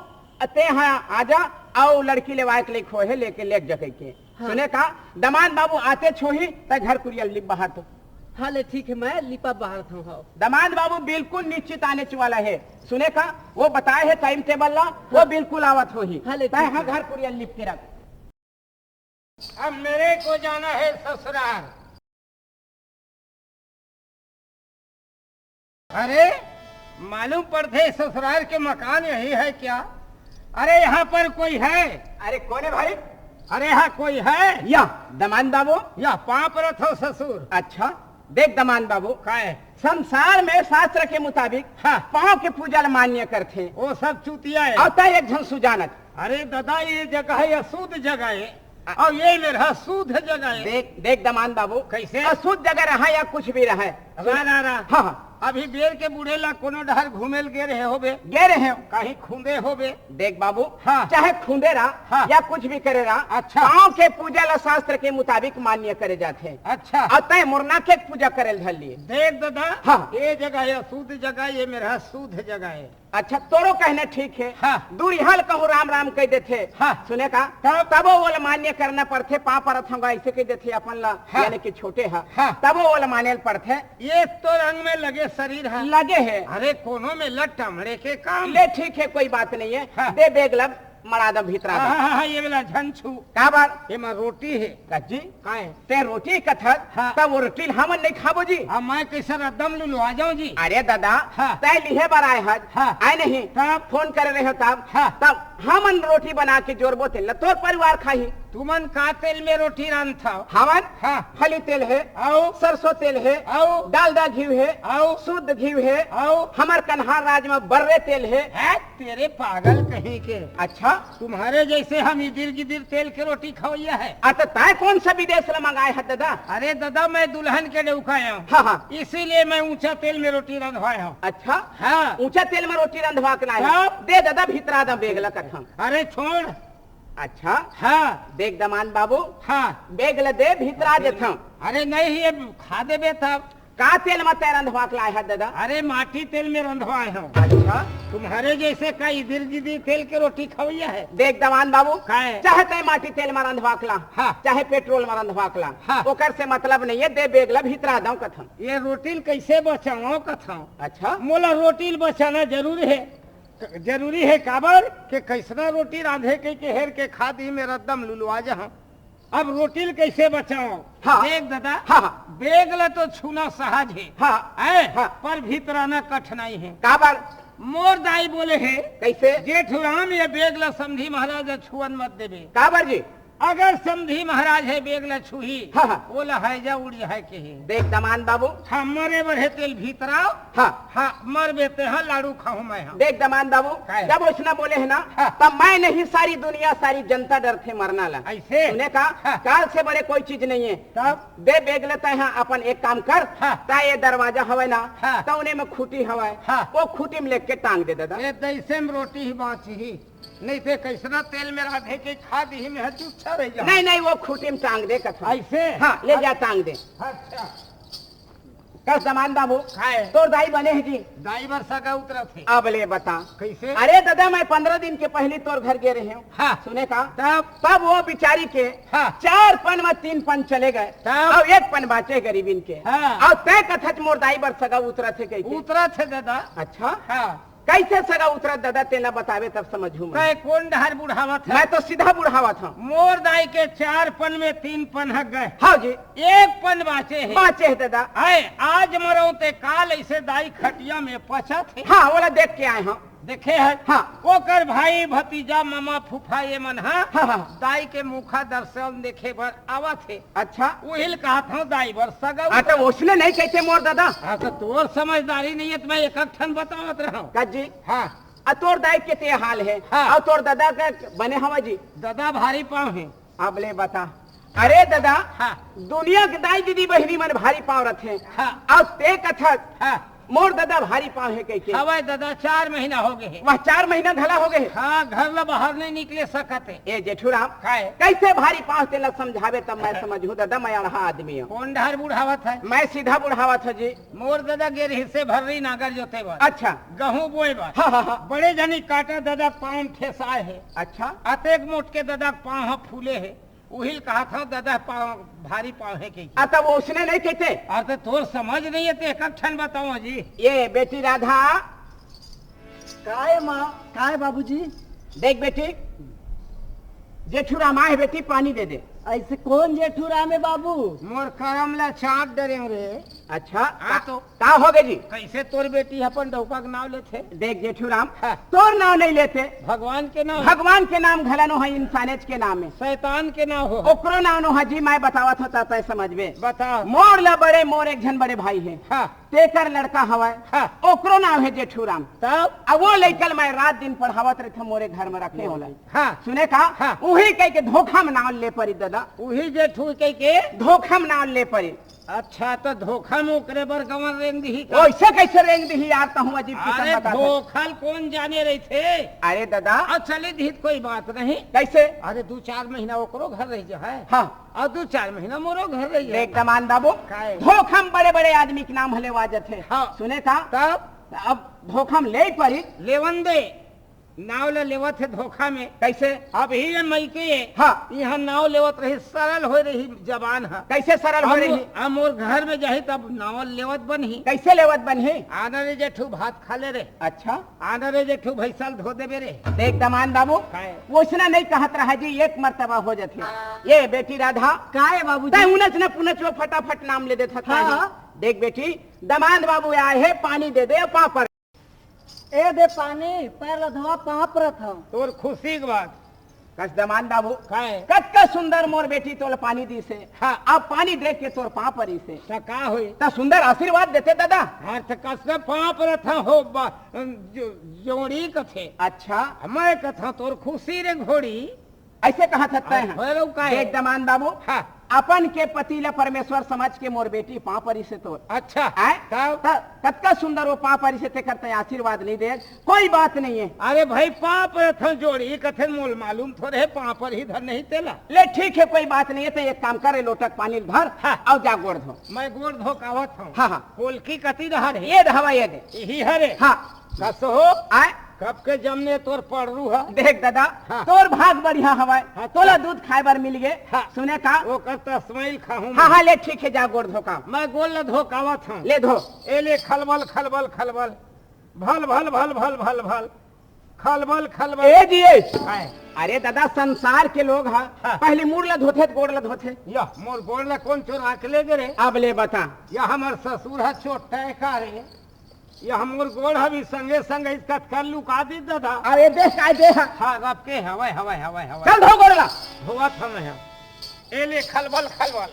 तैं ह आजा अउ लड़की लेवाय के लेक होहे, लेके लेग जा कहिके। हाँ। सुने का, दमांद बाबू आतेच होही, तैं घर कुरिया लिप बहार तो। हाँ ले ठीक हे, मैं लिपा बहारत हँव, हाँ। दमांद बाबू बिल्कुल निश्चित आनेच वाला हे। सुने का, वो बताए हे time table ला, वो हाँ। बिल्कुल आवत होही। हाँ ले तैं ठीक ह हे। घर कुरिया लिप के रख। अब मेरे को जाना है ससुराल। अरे, मालूम पड़थे ससुराल के मकान यही है क्या? अरे, यहाँ पर कोई है? अरे, कोन हे भाई? अरे, यहाँ कोई है? या, दमांद बाबू। या, पाँव परत हँव ससुर। अच्छा, देख दमांद बाबू। काय? संसार में शास्त्र के मुताबिक हाँ। पाँव के पूजा ल मान्य करथे। वो सब चूतिया हे। अउ तैं एक झन सुजानक। अरे दादा, ये जगह हे अशुद्ध जगह हे, अउ ये मेर ह शुद्ध जगह हे। देख, देख दमांद बाबू, कैसे? अशुद्ध जगह रहा या कुछ भी रहा, रा, रा, रा। हाँ, हाँ। अभी बेर के बूढ़े ला कोनो डहर घूमे ल गे रहे होबे? गे रहे हो। कहीं खूंदे होबे? देख बाबू, हाँ। चाहे खूंदे रहा हाँ। या कुछ भी करे रहा, अच्छा। गाँव के पूजा ला शास्त्र के मुताबिक मान्य करे जाथे। अच्छा। अउ तैं मुरना के पूजा करे ल धर लिए। देख दादा, हाँ। ये जगह हे अशुद्ध जगह, ये मेर हा शुद्ध जगह हे। अच्छा, तोरो कहना ठीक हे। हाँ। दूरिहा ल कहूँ राम राम कहि देथे। हाँ। सुने का? तब? तबो ओला मान्य करना पड़थे, पाँव परत हँव गा, अइसे कहि देथे अपन ला, हाँ। यानी कि छोटे हा। हाँ। तबो ओला माने ल पड़थे। ये तो रंग में लगे शरीर हे। लगे हे। अरे कोनो में लट टमड़े के काम। ले ठीक हे, कोई बात नहीं हे। हाँ। दे बेग ला, मड़ा दँव भीतरा हाँ, दँव। हाँ, हाँ, ये वाला झन छू। काबर? एमा रोटी हे। का जी? काय? तैं रोटी कथस, हाँ। तब वो रोटी ल हमन नहीं खाबो जी। अब मैं कइसे रद्दम लुलवा जाऊं जी? अरे दादा, हाँ। तैं लिहे बर आए हस, हाँ। आए नहीं? तब? फोन करे रहे हो तब, हाँ। तब हमन रोटी बना के जोरबो तेल ल तोर परिवार खाही। तुमन का तेल में रोटी रांधथव? हमन हाँ। फली तेल हे, अउ? सरसों तेल हे, अउ? डालडा घीव हे, अउ? शुद्ध घीव हे, अउ? हमर कन्हार राज में बर्रे तेल हे। हैं? तेरे पागल कहीं के। अच्छा? तुम्हारे जैसे हम इदिर गिदिर तेल के रोटी खवैया है। अच्छा, तैं कौन सा विदेश ले मंगाए हस दादा? अरे दादा, मैं दुल्हन के डउकाए हँव। हाँ, हाँ। इसीलिए मैं ऊंचा तेल में रोटी रंधवाए हँव। अच्छा? हाँ। ऊंचा तेल में रोटी रंधवा के लाए हस? हाँ। दे दादा, भीतरा दँव बेग ला कथँव। अरे छोड़। अच्छा? हाँ। देख दमांद बाबू। हाँ। बेग ला दे, भीतरा देथँव। अरे नहीं, ये खा देबे तब। का तेल म तैं रंधवा के लाए हस दादा? अरे माटी तेल में रंधवाए हँव। अच्छा। तुम्हारे जैसे का इदिर गिदिर तेल के रोटी खवैया है? देख दमांद बाबू, काय? चाहे तैं माटी तेल म रंधवा के ला, हाँ। चाहे पेट्रोल म रंधवा के ला, हाँ। ओकर से मतलब नहीं हे, दे बेग ला भीतरा दँव कथँव। ये रोटी ल कइसे बचावँव कथँव? अच्छा। मोला रोटी ल बचाना जरूरी हे। जरूरी हे काबर के कइसना रोटी रांधे कहिके हेर के खा दिही, मैं रद्दम लुलवा जहँव। अब रोटी ल कइसे बचावँव? हाँ। देख दादा, हाँ, हाँ। बेग ल तो छूना सहज हे। हाँ। हैं? हाँ। पर भीतराना कठिनाई हे। काबर? मोर दाई बोले हे, कइसे? जेठू राम, ये बेग ल समधी महाराज ल छुअन मत देबे। काबर जी? अगर समधी महाराज ह बेग ल छूही, हाँ, हाँ। ओला हैजा उड़ जाए के हे। देख दमांद बाबू। हाँ, मरे बर हे तेल भीतरा। हाँ। हाँ, मरबे तें हा, लाड़ू खाहूँ मैं हा। देख दमांद बाबू, काय? जब ओइसना बोले हे ना, हाँ। तब मैं नहीं, सारी दुनिया, सारी जनता डरथे मरना ला। अइसे? सुने का? हाँ। काल से बड़े कोई चीज नहीं हे। तब? दे बेग ल तैं हा, अपन एक काम कर, हाँ। तैं ये दरवाजा हवय ना, हाँ। तउने में खूंटी हवय, हाँ। वो खूंटी में लेके टांग दे दादा। ये दइसे में रोटी ही बाँचही। नहीं ते कइसना तेल में रांधे के खा दिही, मैं हा चुप रह जाहूँ। नहीं, नहीं, वो खूंटी में टांग दे कथँव। अइसे? हाँ, ले जा, टांग दे। अच्छा। कस दमांद बाबू, काय? तोर दाई बने हे जी? दाई बर सगा उतरत हे। अब ले बता। कइसे? अरे दादा, मैं पंद्रह दिन के पहिली तोर घर गे रहे हँव। हाँ। सुने का? तब? तब वो बिचारी के हाँ। चार पन म तीन पन चले गए। तब? अउ एक पन बाँचे गरीबिन के। हाँ। अउ तैं कथस मोर दाई बर सगा उतरत हे कहिके। उतरत हे दादा। अच्छा? हाँ। कइसे सगा उतरत दादा, तेला बताबे तब समझहूँ मैं। तैं कोन डहर बुढ़ावत हस? मैं तो सीधा बुढ़ावत हँव। मोर दाई के चार पन में तीन पन हग गए। हाँ जी। एक पन बाँचे हे। बाँचे हे दादा। आय, आज मरँव ते काल अइसे दाई खटिया में पचत हे। हाँ, ओला देख के आए हँव। देखे हस? हाँ। ओकर भाई, भतीजा, ममा, फूफा ये मन ह हाँ, हाँ। दाई के मुखा दर्शन देखे बर आवत हे। अच्छा। उही ल कहत हँव दाई बर सगा। हाँ, त ओइसने नहीं कहिथे मोर दादा। हाँ, त तोर समझदारी नहीं हे, त मैं एक एक ठन बतावत रहँव। का जी? हाँ। अ तोर दाई के ते हाल हे। हाँ। अउ तोर दादा के बने हवय जी? दादा भारी पाँव हे। अब ले बता। अरे दादा, हाँ। दुनिया के दाई दीदी बहिनी मन भारी पाँव रथे। हाँ। अउ ते कथस, हाँ। मोर दादा भारी पाँव हे कहिके। हवय दादा, चार महीना हो गए हे। वह चार महीना घला हो गए हे। हाँ, घर ला बाहर नहीं निकले सकत हे। ए जेठू राम, काय? कइसे भारी पाँव तेला समझाबे तब मैं समझहूँ दादा, मैं अड़हा आदमी हँव। कोन डहर बुढ़ावत हस? मैं सीधा बुढ़ावत हँव जी। मोर दादा गे रहिसे भर्री नांगर जोते बर। अच्छा। गहूं बोए बर। हाँ, हाँ, हाँ। बड़े जनी कांटा दादा के पाँव म ठेसाए हे। अच्छा। अतेक मोट के दादा के पाँव ह फूले हे। उही ल कहत हंव दादा पाँव, भारी पाँव हे कहिके। आ, तब ओसने नहीं कहते? अरे, तो तोर समझ नहीं हे, ते एक ठन बताओ जी। ये बेटी राधा। काय माँ, काय बाबूजी? देख बेटी, जेठू राम आए हे बेटी, पानी दे दे। ऐसे कौन जेठू राम है बाबू? मोर करम ला चाट डरे रे। अच्छा, हाँ का, तो। का हो गए जी? कैसे तोर बेटी अपन डौका के नाम लेथे? देख जेठू राम, हाँ। तोर नाम नहीं लेथे। भगवान के नाम। भगवान के नाम घला नो है, इंसानेच के नाम है। शैतान के नाम हो। ओकरो नाम नो है जी, मैं बतावत हों ता तय समझबे। बता। मोर ला बड़े, मोर एक झन बड़े भाई है। हाँ। तेकर लड़का हवय। हाँ। ओकरो नाम है जेठू राम। तब? अब वो लइका ल मैं रात दिन पढ़ावत रहिथंव, मोरे घर में रखे होला। हाँ। सुने का? हाँ। उही कह के धोखा में नाम ले परी दादा। उही जेठू कह के? धोखा में नाम ले परी। अच्छा, तो धोखा में ओकरे बर गंवा रेंग दिही का? ओइसे कैसे रेंग दिही यार, तहूँ अजीब किसम अरे, बता। धोखा ल कोन जाने रहिथे? अरे दादा। अच्छा, ले दिही त कोई बात नहीं। कैसे? अरे, दू चार महीना ओकरो घर रहि जाय। हाँ। अउ दू चार महीना मोरो घर रहि जाय। देख दमांद बाबू, काहे? धोखा में बड़े-बड़े आदमी के नाम ह लेवा जथे। हाँ। सुने का? तब? अब धोखा में ले परी। लेवन दे। नाव ल लेवत हे धोखा में। कैसे? अभी ये मइके हाँ। इहाँ नाव लेवत रही, सरल होय रही जबान ह। कैसे सरल होय अब रही? मो-, अब मोर घर में जाही तब नाव लेवत बनही। कैसे लेवत बनही? आना रे जेठू भात खा ले रे। अच्छा। आना रे जेठू भैंसा ल धो देबे रे। देख दमांद बाबू, काहे? वइसना नहीं कहत रहा जी, एक मर्तबा हो जथे। ये बेटी राधा। काहे बाबूजी? तैं उनच न पुनच वो फटाफट नाम ले देत हस हाँ। काहे? देख बेटी, दमांद बाबू आए हे, पानी दे दे, पाँव पर। ए दे पानी, पैर ल धोवा, पाँव परत हंव। तोर खुशी के बात। कस दमांद बाबू, काहे? कतका सुंदर मोर बेटी तोला पानी दिस हे। हाँ। अब पानी देख के तोर पाँव परिस हे। त का होही? त सुंदर आशीर्वाद देते दादा। हाँ, त कस के पाँव परत हंव हो बा-, जो-, जोड़ी कथे। अच्छा। मैं कथंव तोर खुशी रे घोड़ी। अइसे कहत हस तैं अब ह। होय रहू काहे? देख दमांद बाबू, हाँ। अपन के पति ल परमेश्वर समझ के मोर बेटी पाँव परिस हे तोर। अच्छा, आय? तब? त कतका सुंदर वो पाँव परिस हे, तेकर तैं आशीर्वाद नहीं दे। कोई बात नहीं हे। अरे भाई, पाँव परत हंव जोड़ी कथे, मोला मालूम थोरे हे, पाँव परही धर नहीं तेला। ले ठीक हे, कोई बात नहीं हे, तैं एक काम कर, ए लोटा के पानी ल धर हाँ। अउ जा गोड़ धो। मैं गोड़ धो के आवत हंव। हाँ, हाँ। पोलकी कती डहर हे? ये डहवा, ये दे। इही हरे? हाँ। कस हो? आय? कब के जमने तोर पड़रू ह? देख दादा, हाँ। तोर भाग बढ़िया हवय, हाँ, तोला तो दूध खाय बर मिल गे। हाँ। सुने का? ओकर तस्मैल खाहूं हाँ, मैं। हाँ, ले ठीक हे, जा गोड़ धो के आ। मैं गोड़ ल धो के आवत हंव। ले धो। ए ले खलबल, खलबल, खलबल। भल, भल, भल, भल, भल, भल। खलबल, खलबल। ए जी, ए। काय? अरे दादा, संसार के लोग ह, हाँ। पहली मुड़ ल धोथे त गोड़ ल धोथे। या, मोर गोड़ ल कोन चोरा के ले गे रे? अब ले बता। या हमर ससुर ह चोट्टा हे का रे? या हमर गोड़ ह भी संगे संग इस कतका लुका दिस दादा। अरे देख, काय दे ह। हाँ, अब के हवय, हवय, हवय, हवय। चल धो गोड़ ल। धोवत हंव मैं ह। ए ले खलबल, खलबल।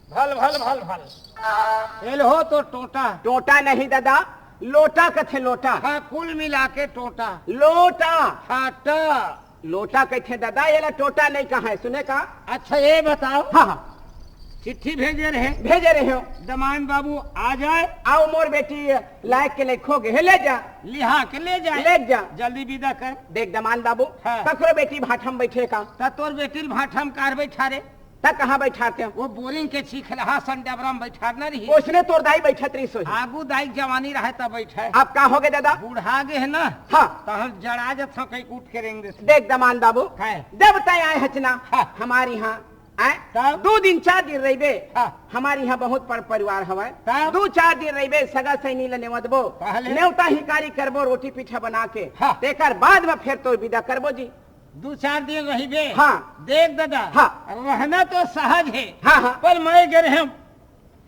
भल, भल, भल, भल। ए ले हो तोर टोंटा। टोंटा नहीं दादा, लोटा कथे लोटा। हाँ, कुल मिला के टोंटा। लोटा। हाँ, ट। लोटा कथे दादा, एला टोंटा नहीं कहय, सुने का? अच्छा, ये बताओ। हाँ, हाँ। चिट्ठी भेजे रहे। भेजे रहे हो। दमांद बाबू आ जाय। अउ मोर बेटी लायक के लेखो गे हे, ले जा। लिहा के ले जाय। ले जा। जल्दी विदा कर। देख दमांद बाबू, हाँ। ककरो बेटी भाठा म बइठे का? त तोर बेटी ल भाठा म काबर बइठारे? त कहाँ बइठारते हो? वो बोरिंग के चिखलहा सन डबरा म बइठारना रही। ओइसने तोर दाई बइठत रहिस होही। आगू दाई के जवानी रहय तब बइठय। अब का होगे दादा? बूढ़ा गे हे ना। हाँ। तहन जड़ा जथंव कहिके उठ के रेंग देथे। देख दमांद बाबू, हैं। जब तैं आय हच ना, हाँ। हमर इहाँ, आय? तब? दू दिन चार दिन रहिबे, हाँ। हमर इहाँ बहुत पर परिवार हवय। तब? दू चार दिन रहिबे, सगा सैनी ल नेवतबो। पहले? नेवता हिकारी करबो, रोटी पीठा बना के। हाँ। तेकर बाद म फेर तोर विदा करबो जी। दू चार दिन रहिबे। हाँ। देख दादा, हाँ। रहना तो सहज हे, हाँ, हाँ। पर मैं गे रहेंव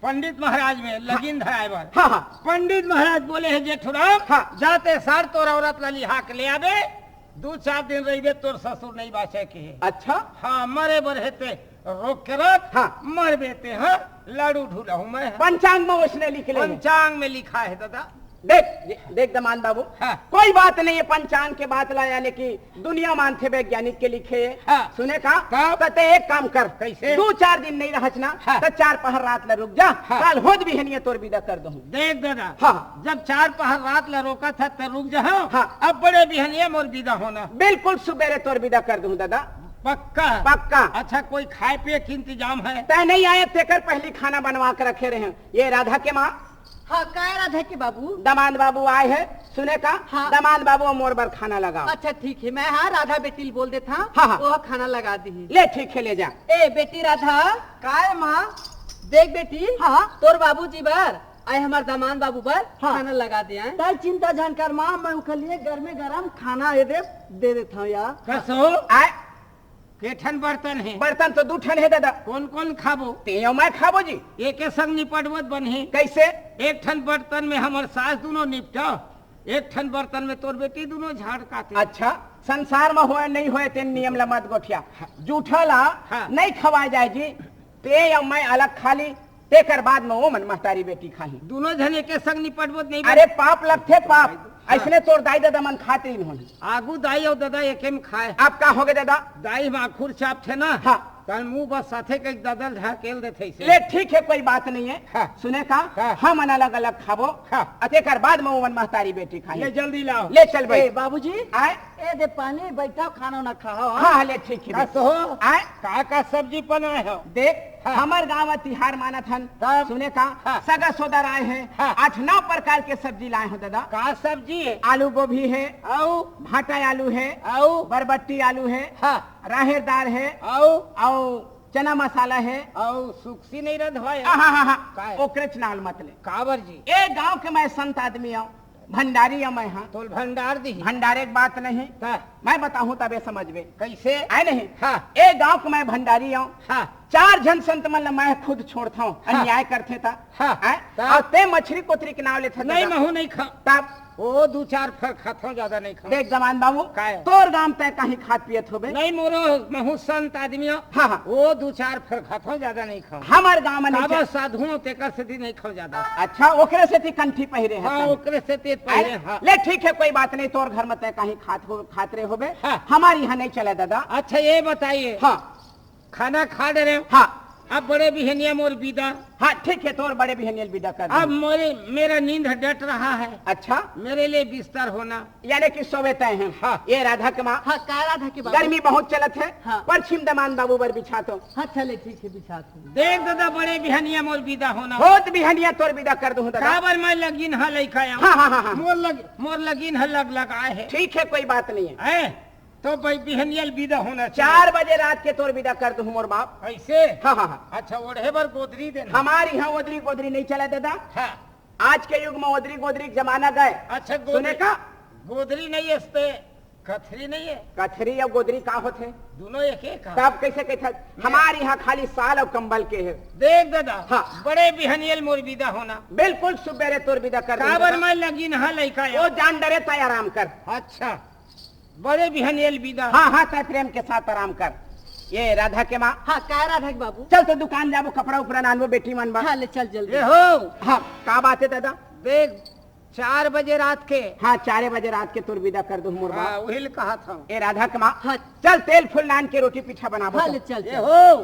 पंडित महाराज में लगिन धराय बर। हाँ, हाँ। पंडित महाराज बोले हे, जेठूराम, हाँ। जाते सार तोर औरत ल लिहा के ले आबे, दू चार दिन रहिबे, तोर ससुर नहीं बाँचे के हे। अच्छा। हाँ, मरे बर हे ते रोक के रख, हाँ। मरबे ते, हाँ, लाडू ढुलाहूँ मैं। पंचांग में ओइसने लिख ले हे। पंचांग में लिखा हे दादा। देख, देख दमांद बाबू, हाँ। कोई बात नहीं हे, पंचांग के बात ला, यानी कि दुनिया मानथे वैज्ञानिक के लिखे हे। हाँ। सुने का? का? त तैं एक काम कर, कैसे? दू चार दिन नहीं रहच ना, हाँ। त चार पहर रात ल रुक जा, हाँ। काल होत बिहनिया तोर विदा कर दूँ। देख दादा, हाँ। जब चार पहर रात ल रोकत हस त रुक जा, हाँ। हाँ। अब बड़े बिहनिया मोर विदा होना। बिल्कुल सुबेरे तोर विदा कर दूँ दादा। पक्का? पक्का। अच्छा, कोई खाय पिये के इंतजाम हे? तैं नहीं आय तेकर पहली खाना बनवा के रखे रहेंव। ये राधा के माँ, हाँ, काय राधा के बाबू? दमांद बाबू आय हे, सुने का? हाँ। दमांद बाबू मोर बर खाना लगाव। अच्छा, ठीक हे, मैं, हाँ, राधा बेटी ल बोल देथंव, हाँ, हाँ। वो खाना लगा दिही। ले, ठीक हे, ले जा। ए, बेटी राधा। काय माँ? देख बेटी, हाँ। तोर बाबूजी बर, अउ हमर दमांद बाबू बर हाँ। खाना लगा दे आय। तैं चिंता झन कर माँ, मैं ओकर लिए गरमे गरम खाना ए दे, दे देथंव यार। कस हो? आय। के ठन बर्तन हे? बर्तन तो दू ठन हे दादा। कोन कोन खाबो? तैं अउ मैं खाबो जी। एके संग निपटबो त बनही। कैसे? एक ठन बर्तन में हमर सास दूनों निपटव, एक ठन बर्तन में तोर बेटी दूनों झाड़ काथे। अच्छा, संसार में होय नहीं होय तेन नियम ल मत गोठिया। हाँ। जूठा ला हाँ। नहीं खवाय जाय जी। तैं अउ मैं अलग खा ली, तेकर बाद में ओमन महतारी बेटी खाही। दूनों झन एके संग निपटबो त नहीं अरे बने। पाप लगथे पाप। हाँ। अइसने तोर दाई ददा मन खात रहिन होही। आगू दाई अउ ददा एके में खाय। अब का होगे ददा? दाई माखुर चापथे ना। हाँ। तन मुंह बस साथे के ददल ढकेल देथे इसे। ले ठीक है, कोई बात नहीं है। हाँ। सुने का? हाँ। हमन अलग-अलग खाबो। हाँ। अ तेकर बाद में ओमन महतारी बेटी खाही। ले जल्दी लाओ। ले चल भाई। ए, बाबूजी, आय? ए दे पानी, बैठो, खाना ना खाओ। हाँ, हाँ, ले ठीक है। बस हो। आय? का का सब्जी बनाए हो? देख, हाँ। हमर गांव म तिहार मानत हन। तब? सुने का? हाँ। सगा सोदर आए हैं। हाँ। आठ नौ प्रकार के सब्जी लाए हो दादा। का सब्जी है? आलू गोभी है। अउ? भाटा आलू है। अउ? बरबट्टी आलू है। हाँ। राहेर दार है। अउ? अउ चना मसाला है। अउ सुक्सी नहीं रंधवाए? हाँ, हाँ, हाँ, हाँ। का है? ओकरे च नाव ल मत ले। काबर जी? ए गांव के मैं संत आदमी आऊं, भंडारी आऊं मैं, हाँ। तोल भंडार दी। भंडारे के बात नहीं। का? मैं बताहूं तबे समझबे। कैसे? आय नहीं? हाँ। ए गांव के मैं भंडारी आऊं। हाँ। चार झन संत मन ल मैं खुद छोड़थंव, हाँ। अन्याय करथे त। हाँ। आय? तब? अउ ते मछरी कोतरी के नाव लेथे नहीं, दादा। महू नहीं खांव। तब? ओ दू चार फर खाथंव, ज्यादा नहीं खांव। देख जवान बाबू, काय? तोर गांव तय कहीं खात पियत होबे। नहीं, मोरो महू संत आदमी हो। हाँ, हाँ। ओ दू चार फर खाथंव, ज्यादा नहीं खांव। हमर गांव में नहीं काबर चल- साधु हो, तेकर सेती नहीं खांव ज्यादा। अच्छा, ओकरे सेती कंठी पहिरे है हाँ, तन। ओकरे सेती पहिरे, आय? हाँ। ले ठीक है, कोई बात नहीं, तोर घर में तय कहीं खात हो, खात रहे होबे। हाँ। हमर इहां नहीं चले दादा। अच्छा, ये बताइए। हाँ। खाना खा डरे हो? हाँ। अब बड़े बिहनिया मोर बिदा। हाँ, ठीक है, तोर बड़े बिहनिया ल बिदा कर अब दूं। मोरे, मेरा नींद डट रहा है। अच्छा। मेरे लिए बिस्तर होना। यानी कि सोवे तय हैं। हाँ। ए राधा के माँ। हाँ, का राधा के बाबू? गर्मी बहुत चलत है। हाँ। परछी म दमांद बाबू बर बिछाथंव। हाँ, चले, ठीक है, बिछाथंव। देख दादा, बड़े बिहनिया मोर बिदा होना। बहुत बिहनिया तोर बिदा कर दूं दादा। काबर मैं लगिन हा लइका आऊं। हाँ, हाँ, हाँ, हाँ। मोर लग-, मोर लगिन हा लग लगाए है। ठीक है, कोई बात नहीं है। हैं? तो भाई बिहनिया ल बिदा होना चाहिए। चार बजे रात के तोर बिदा कर दूं मोर बाप। ऐसे? हाँ, हाँ, हाँ। अच्छा, ओढ़े बर गोदरी देना। हमर इहां ओदरी गोदरी नहीं चले दादा। हाँ। आज के युग में ओदरी गोदरी के जमाना गए। अच्छा, गोदरी, सुने का? गोदरी नहीं है, इस पे कथरी नहीं है। कथरी अउ गोदरी का होथे? दोनों एक एक है। तब कैसे कहथे? ये हमर इहां खाली साल अउ कंबल के है। देख दादा, हाँ। बड़े बिहनिया ल मोर बिदा होना। बिल्कुल सुबेरे तोर बिदा कर दूं काबर दादा। मैं लगिन हा लइका आऊं। ओ जान डरे तय आराम कर। अच्छा। बड़े बिहनिया ल बिदा। हाँ, हाँ, तय प्रेम के साथ आराम कर। ए राधा के माँ। हाँ, का राधा के बाबू? चल तो दुकान जाबो, कपड़ा उपड़ा लानबो बेटी मन बर। हाँ, ले चल जल्दी। ए हो। हाँ, का बात है दादा? देख, चार बजे रात के। हाँ, चारे बजे रात के तोर बिदा कर दूं मोर बाप। हाँ, उही ल कहत हंव। ए राधा के माँ। हाँ। चल तेल फूल लान के रोटी पीठा बनाबो हाँ, तो। ले चल, ए चल। हो।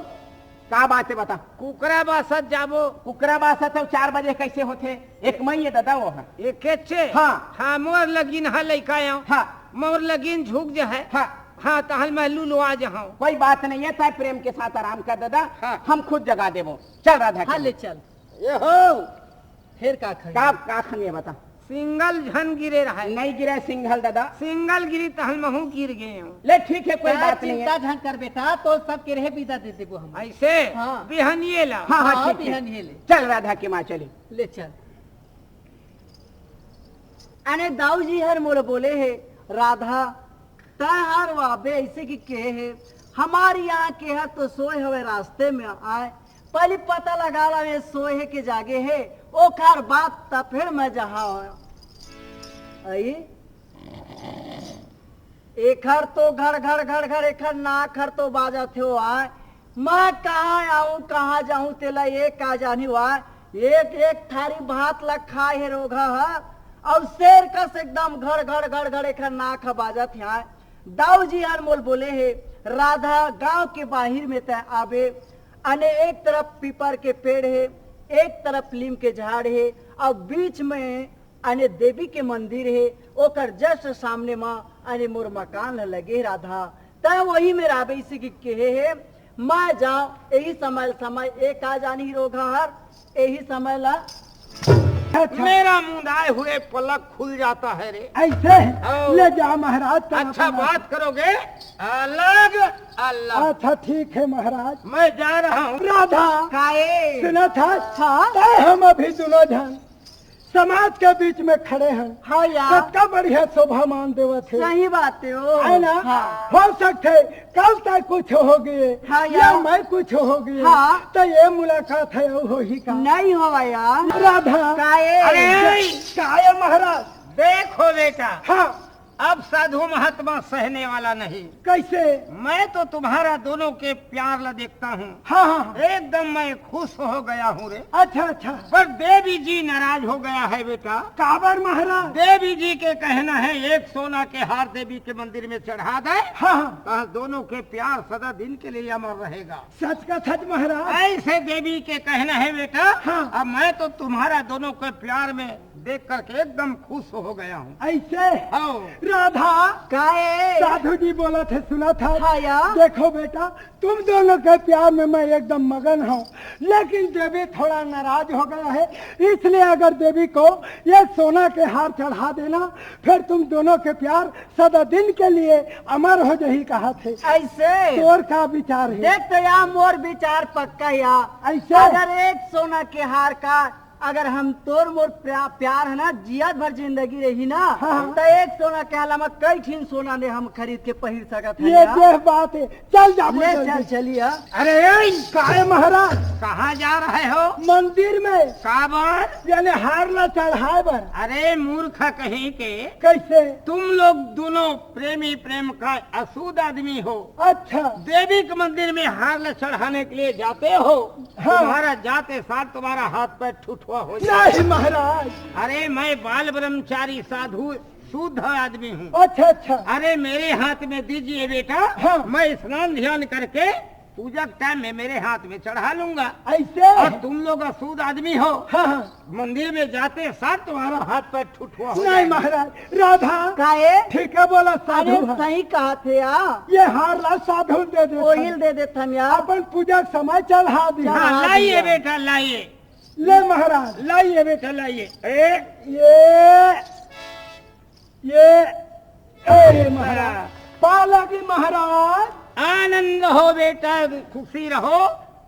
का बात है बता? कुकरा बासत जाबो। कुकरा बासत अउ चार बजे कैसे होथे? एक मई ये दादा वो है। एकेचे? हाँ। हाँ, मोर लगिन हा लइका आऊं। हाँ। मोर लगिन झुक जाहे। हाँ। हाँ, तहल महलू लो आ जाऊं। कोई बात नहीं है, तय प्रेम के साथ आराम कर दादा। हाँ। हम खुद जगा देबो। चल राधा हाँ, के ले चल। ए हो। फिर का खंगे? का, का खंगे बता? सिंगल झन गिरे रहे। नहीं गिरे सिंगल दादा। सिंगल गिरी तहल महू गिर गए हूँ। ले ठीक है, कोई का बात नहीं है। चिंता झन कर बेटा, तो सब के रहे बिदा दे देबो हम। ऐसे? हाँ। बिहनिये ला। हाँ, हाँ, हाँ, ठीक है। बिहनिये ले। चल राधा के माँ चली। ले चल। अने दाऊ जी हर मोला बोले हे, राधा, तैं हर वाबे ऐसे कि कहे हे, हमर इहाँ के हर तो सोए हवे रास्ते में आए, पहली पता लगा ला ये सोए हे के जागे हे, ओखर बात तब फिर मैं जहाँ हो। आई? एखर तो घड़ घड़ घड़ घड़ एखर नाक हर तो बाजत हे ओ आय। मैं कहाँ आऊँ, कहाँ जाऊँ, तेला ये का जानी ओ आय। एक एक थारी भात ला खाए हे रोगहा ह, अउ शेर कस एकदम घड़ घड़ घड़ घड़ एखर नाक ह बाजत हे आय। दाऊ जी हर मोल बोले हे, राधा गांव के बाहिर में तैं आबे, अने एक तरफ पीपर के पेड़ हे, एक तरफ लीम के झाड़ हे, अउ बीच में अने देवी के मंदिर हे, ओकर just सामने म अने मोर मकान ह लगे हे राधा। तैं वही में रहबे इसे कि केहे हे, मैं जाओ, यही समय, समय एक आ जानी रोगहा हर, यही समय ला। अच्छा। मेरा मुंदाए हुए पलक खुल जाता है रे। ऐसे? ओ। ले जा महाराज, तैं अच्छा, अपना बात करोगे? अलग, अलग। अच्छा, ठीक है महाराज। मैं जा रहा हूँ। राधा। काए? सुना था? हाँ। तैं हम अभी दोनों जन समाज के बीच में खड़े हन। हाँ यार। कतका बढ़िया शोभा मान देवत हे। सही बात हे ओ। है ना? हाँ। हो सकथे कल तैं कुछ हो गे, हाँ या यार। मैं कुछ हो गे, हाँ। त ये मुलाकात हे अउ होही का? नहीं होवा यार। राधा। काए? अरे! काए महाराज? देखो बेटा। हाँ। अब साधु महात्मा सहने वाला नहीं। कैसे? मैं तो तुम्हारा दोनों के प्यार ला देखता हूँ। हाँ, हाँ, हाँ। एकदम मैं खुश हो गया हूँ रे। अच्छा, अच्छा। पर देवी जी नाराज हो गया है बेटा। काबर महाराज? देवी जी के कहना है, एक सोना के हार देवी के मंदिर में चढ़ा दे, हाँ, हाँ। तो दोनों के प्यार सदा दिन के लिए अमर रहेगा। सच का सच महाराज। ऐसे देवी के कहना है बेटा। हाँ। अब मैं तो तुम्हारा दोनों के प्यार में देख करके एकदम खुश हो गया हूँ। ऐसे? हाँ। राधा। काहे? साधु जी बोलथे, सुनथस? हाँ या। देखो बेटा, तुम दोनों के प्यार में मैं एकदम मगन हूँ, लेकिन देवी थोड़ा नाराज हो गया है, इसलिए अगर देवी को ये सोना के हार चढ़ा देना, फिर तुम दोनों के प्यार सदा दिन के लिए अमर हो जाही, कहथे। ऐसे? तोर का विचार है? देख तो या, मोर विचार पक्का या। ऐसे? अगर एक सोना के हार का अगर हम तोर मोर प्या-, प्यार है ना, जियत भर जिंदगी रही ना, हाँ, हाँ। तो एक सोना के हार ला मैं कई ठिन सोना ले हम खरीद के पहिर सकत हन ये यार। देख बात है, चल जा ले जल्दी। चल, चलिया। अरे ए, काहे महाराज? कहाँ जा रहे हो? मंदिर में। काबर? यानी हार ला चढ़ाए बर। अरे मूर्ख कहीं के। कैसे? तुम लोग दोनों प्रेमी प्रेम का अशुद्ध आदमी हो। अच्छा। देवी के मंदिर में हार ला चढ़ाने के लिए जाते हो, हाँ। तुम्हारा जाते साथ तुम्हारा हाथ पैर ठुठुआ हो जाए। नहीं महाराज। अरे मैं बाल ब्रह्मचारी साधु शुद्ध आदमी हूँ। अच्छा, अच्छा। अरे मेरे हाथ में दीजिए बेटा, हाँ। मैं स्नान ध्यान करके पूजा के टाइम में मेरे हाथ में चढ़ा लूंगा। ऐसे? और तुम लोग अशुद्ध आदमी हो, हाँ, हाँ। मंदिर में जाते साथ तुम्हारा हाथ पैर ठुठुआ हो नहीं जाएगा। महाराज, राधा काहे? ठीक है बोला साधु अरे है। सही कहथे या। ये हार ला साधु दे दे ओहिल दे देथन या। अपन पूजा के समय चढ़ा दी। हाँ, चढ़ा लाइए दिया। बेटा, लाइए। ले महाराज। लाइए बेटा, लाइए। ए, ये, ये, अरे महाराज, पाला की महाराज। आनंद हो बेटा, खुशी रहो,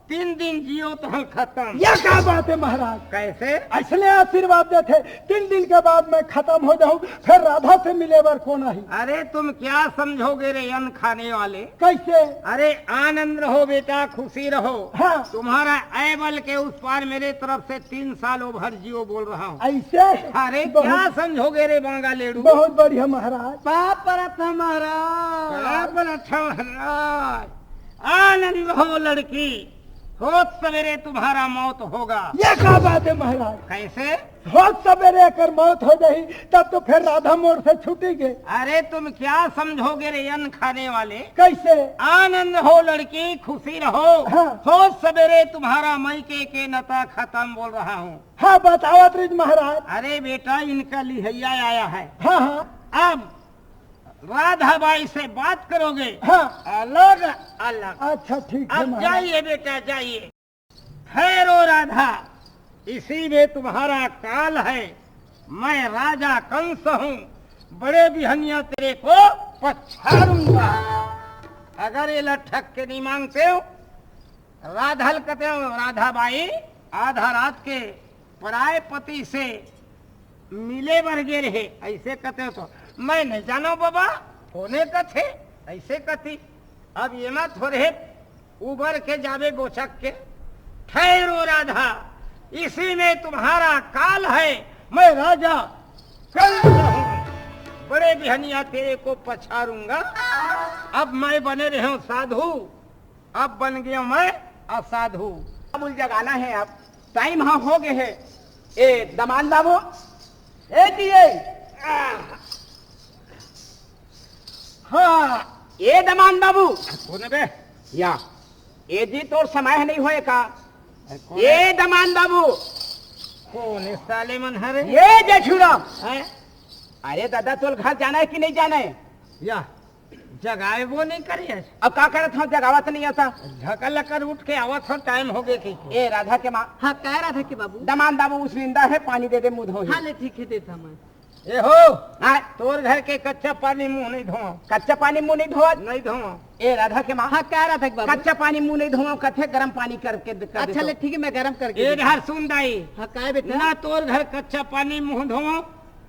तीन दिन जियो तो हम खत्म। ये क्या बात है महाराज? कैसे? ऐसने आशीर्वाद देथे, तीन दिन के बाद मैं खत्म हो जाऊं, फिर राधा से मिले बर कोन आही? अरे तुम क्या समझोगे रे अन्न खाने वाले? कैसे? अरे आनंद रहो बेटा, खुशी रहो। हाँ। तुम्हारा ऐबल के उस पार मेरे तरफ से तीन साल ओभर जियो बोल रहा हूँ। ऐसे? अरे बहुत क्या समझोगे रे बांगा लेड़ू? बहुत बढ़िया महाराज। पाप परत है महाराज। पाप परत है महाराज। आनंद हो लड़की, होत सवेरे तुम्हारा मौत होगा। ये क्या बात है महाराज? कैसे? होत सवेरे अगर मौत हो जाही, तब तो फिर राधा मोर से छूटी गे। अरे तुम क्या समझोगे रे अन्न खाने वाले? कैसे? आनंद हो लड़की, खुशी रहो। हाँ। होत सवेरे तुम्हारा मैके के नता खत्म बोल रहा हूँ। हाँ, बतावत रहिस महाराज। अरे बेटा, इनका लिहैया आया है। हाँ, हाँ। अब राधा बाई से बात करोगे। हाँ। अलग अलग। अच्छा, ठीक है अब महाराज। जाइए बेटा, जाइए। ठहरो राधा, इसी में तुम्हारा काल है। मैं राजा कंस हूँ, बड़े बिहनिया तेरे को पछाड़ूंगा। अगर ये लठक के नहीं मानते हो, राधा ल कते हो, राधा बाई आधा रात के पराए पति से मिले बर गे रहे, ऐसे कते हो तो मैं नहीं जानो बाबा, कोने कथे, ऐसे कथी। अब ये मत हो रहे, उबर के जावे गोचक के। ठहरो राधा, इसी में तुम्हारा काल है, मैं राजा कंस हूँ, बड़े बिहनिया तेरे को पछाड़ूंगा। अब मैं बने रहे हूँ साधु, अब बन गया मैं असाधु। अब उल जगाना है, अब टाइम हाँ हो गए है। ए दमान बाबू, ए दिए, हाँ, ए दमान बाबू। कोन बे? या, ए जी तोर समय नहीं होए का? अरे कोन ए है? दमान बाबू। कोन है साले मन हरे? ए जेठूराम। हैं? अरे दादा, तोल घर जाना है कि नहीं जाना है? या, जगाए वो नहीं करिए। अब का करत हूँ, जगावत नहीं आता। झकल कर उठ के आवत हो, टाइम हो गए कि। ए राधा के माँ। हाँ, कह रहा था कि बाबू। दमान बाबू उस निंदा है, पानी दे दे, मुँह धोही। हाँ, ले ठीक है, देता मैं। ए हो, हाँ। तोर घर के कच्चा पानी मुँह नहीं धोवा। कच्चा पानी मुँह नहीं धोवा? नहीं धोवा। ए राधा के माँ। हाँ, कह रहा था कि बाबू। कच्चा पानी मुँह नहीं धोवा, कथे गरम पानी करके दे, कर अच्छा, देता ले हूँ। ठीक है, मैं गरम करके ए देता हूँ। यार सुन दाई। हाँ, कहे बेटा? ना तोर घर कच्चा पानी मुँह धोवा,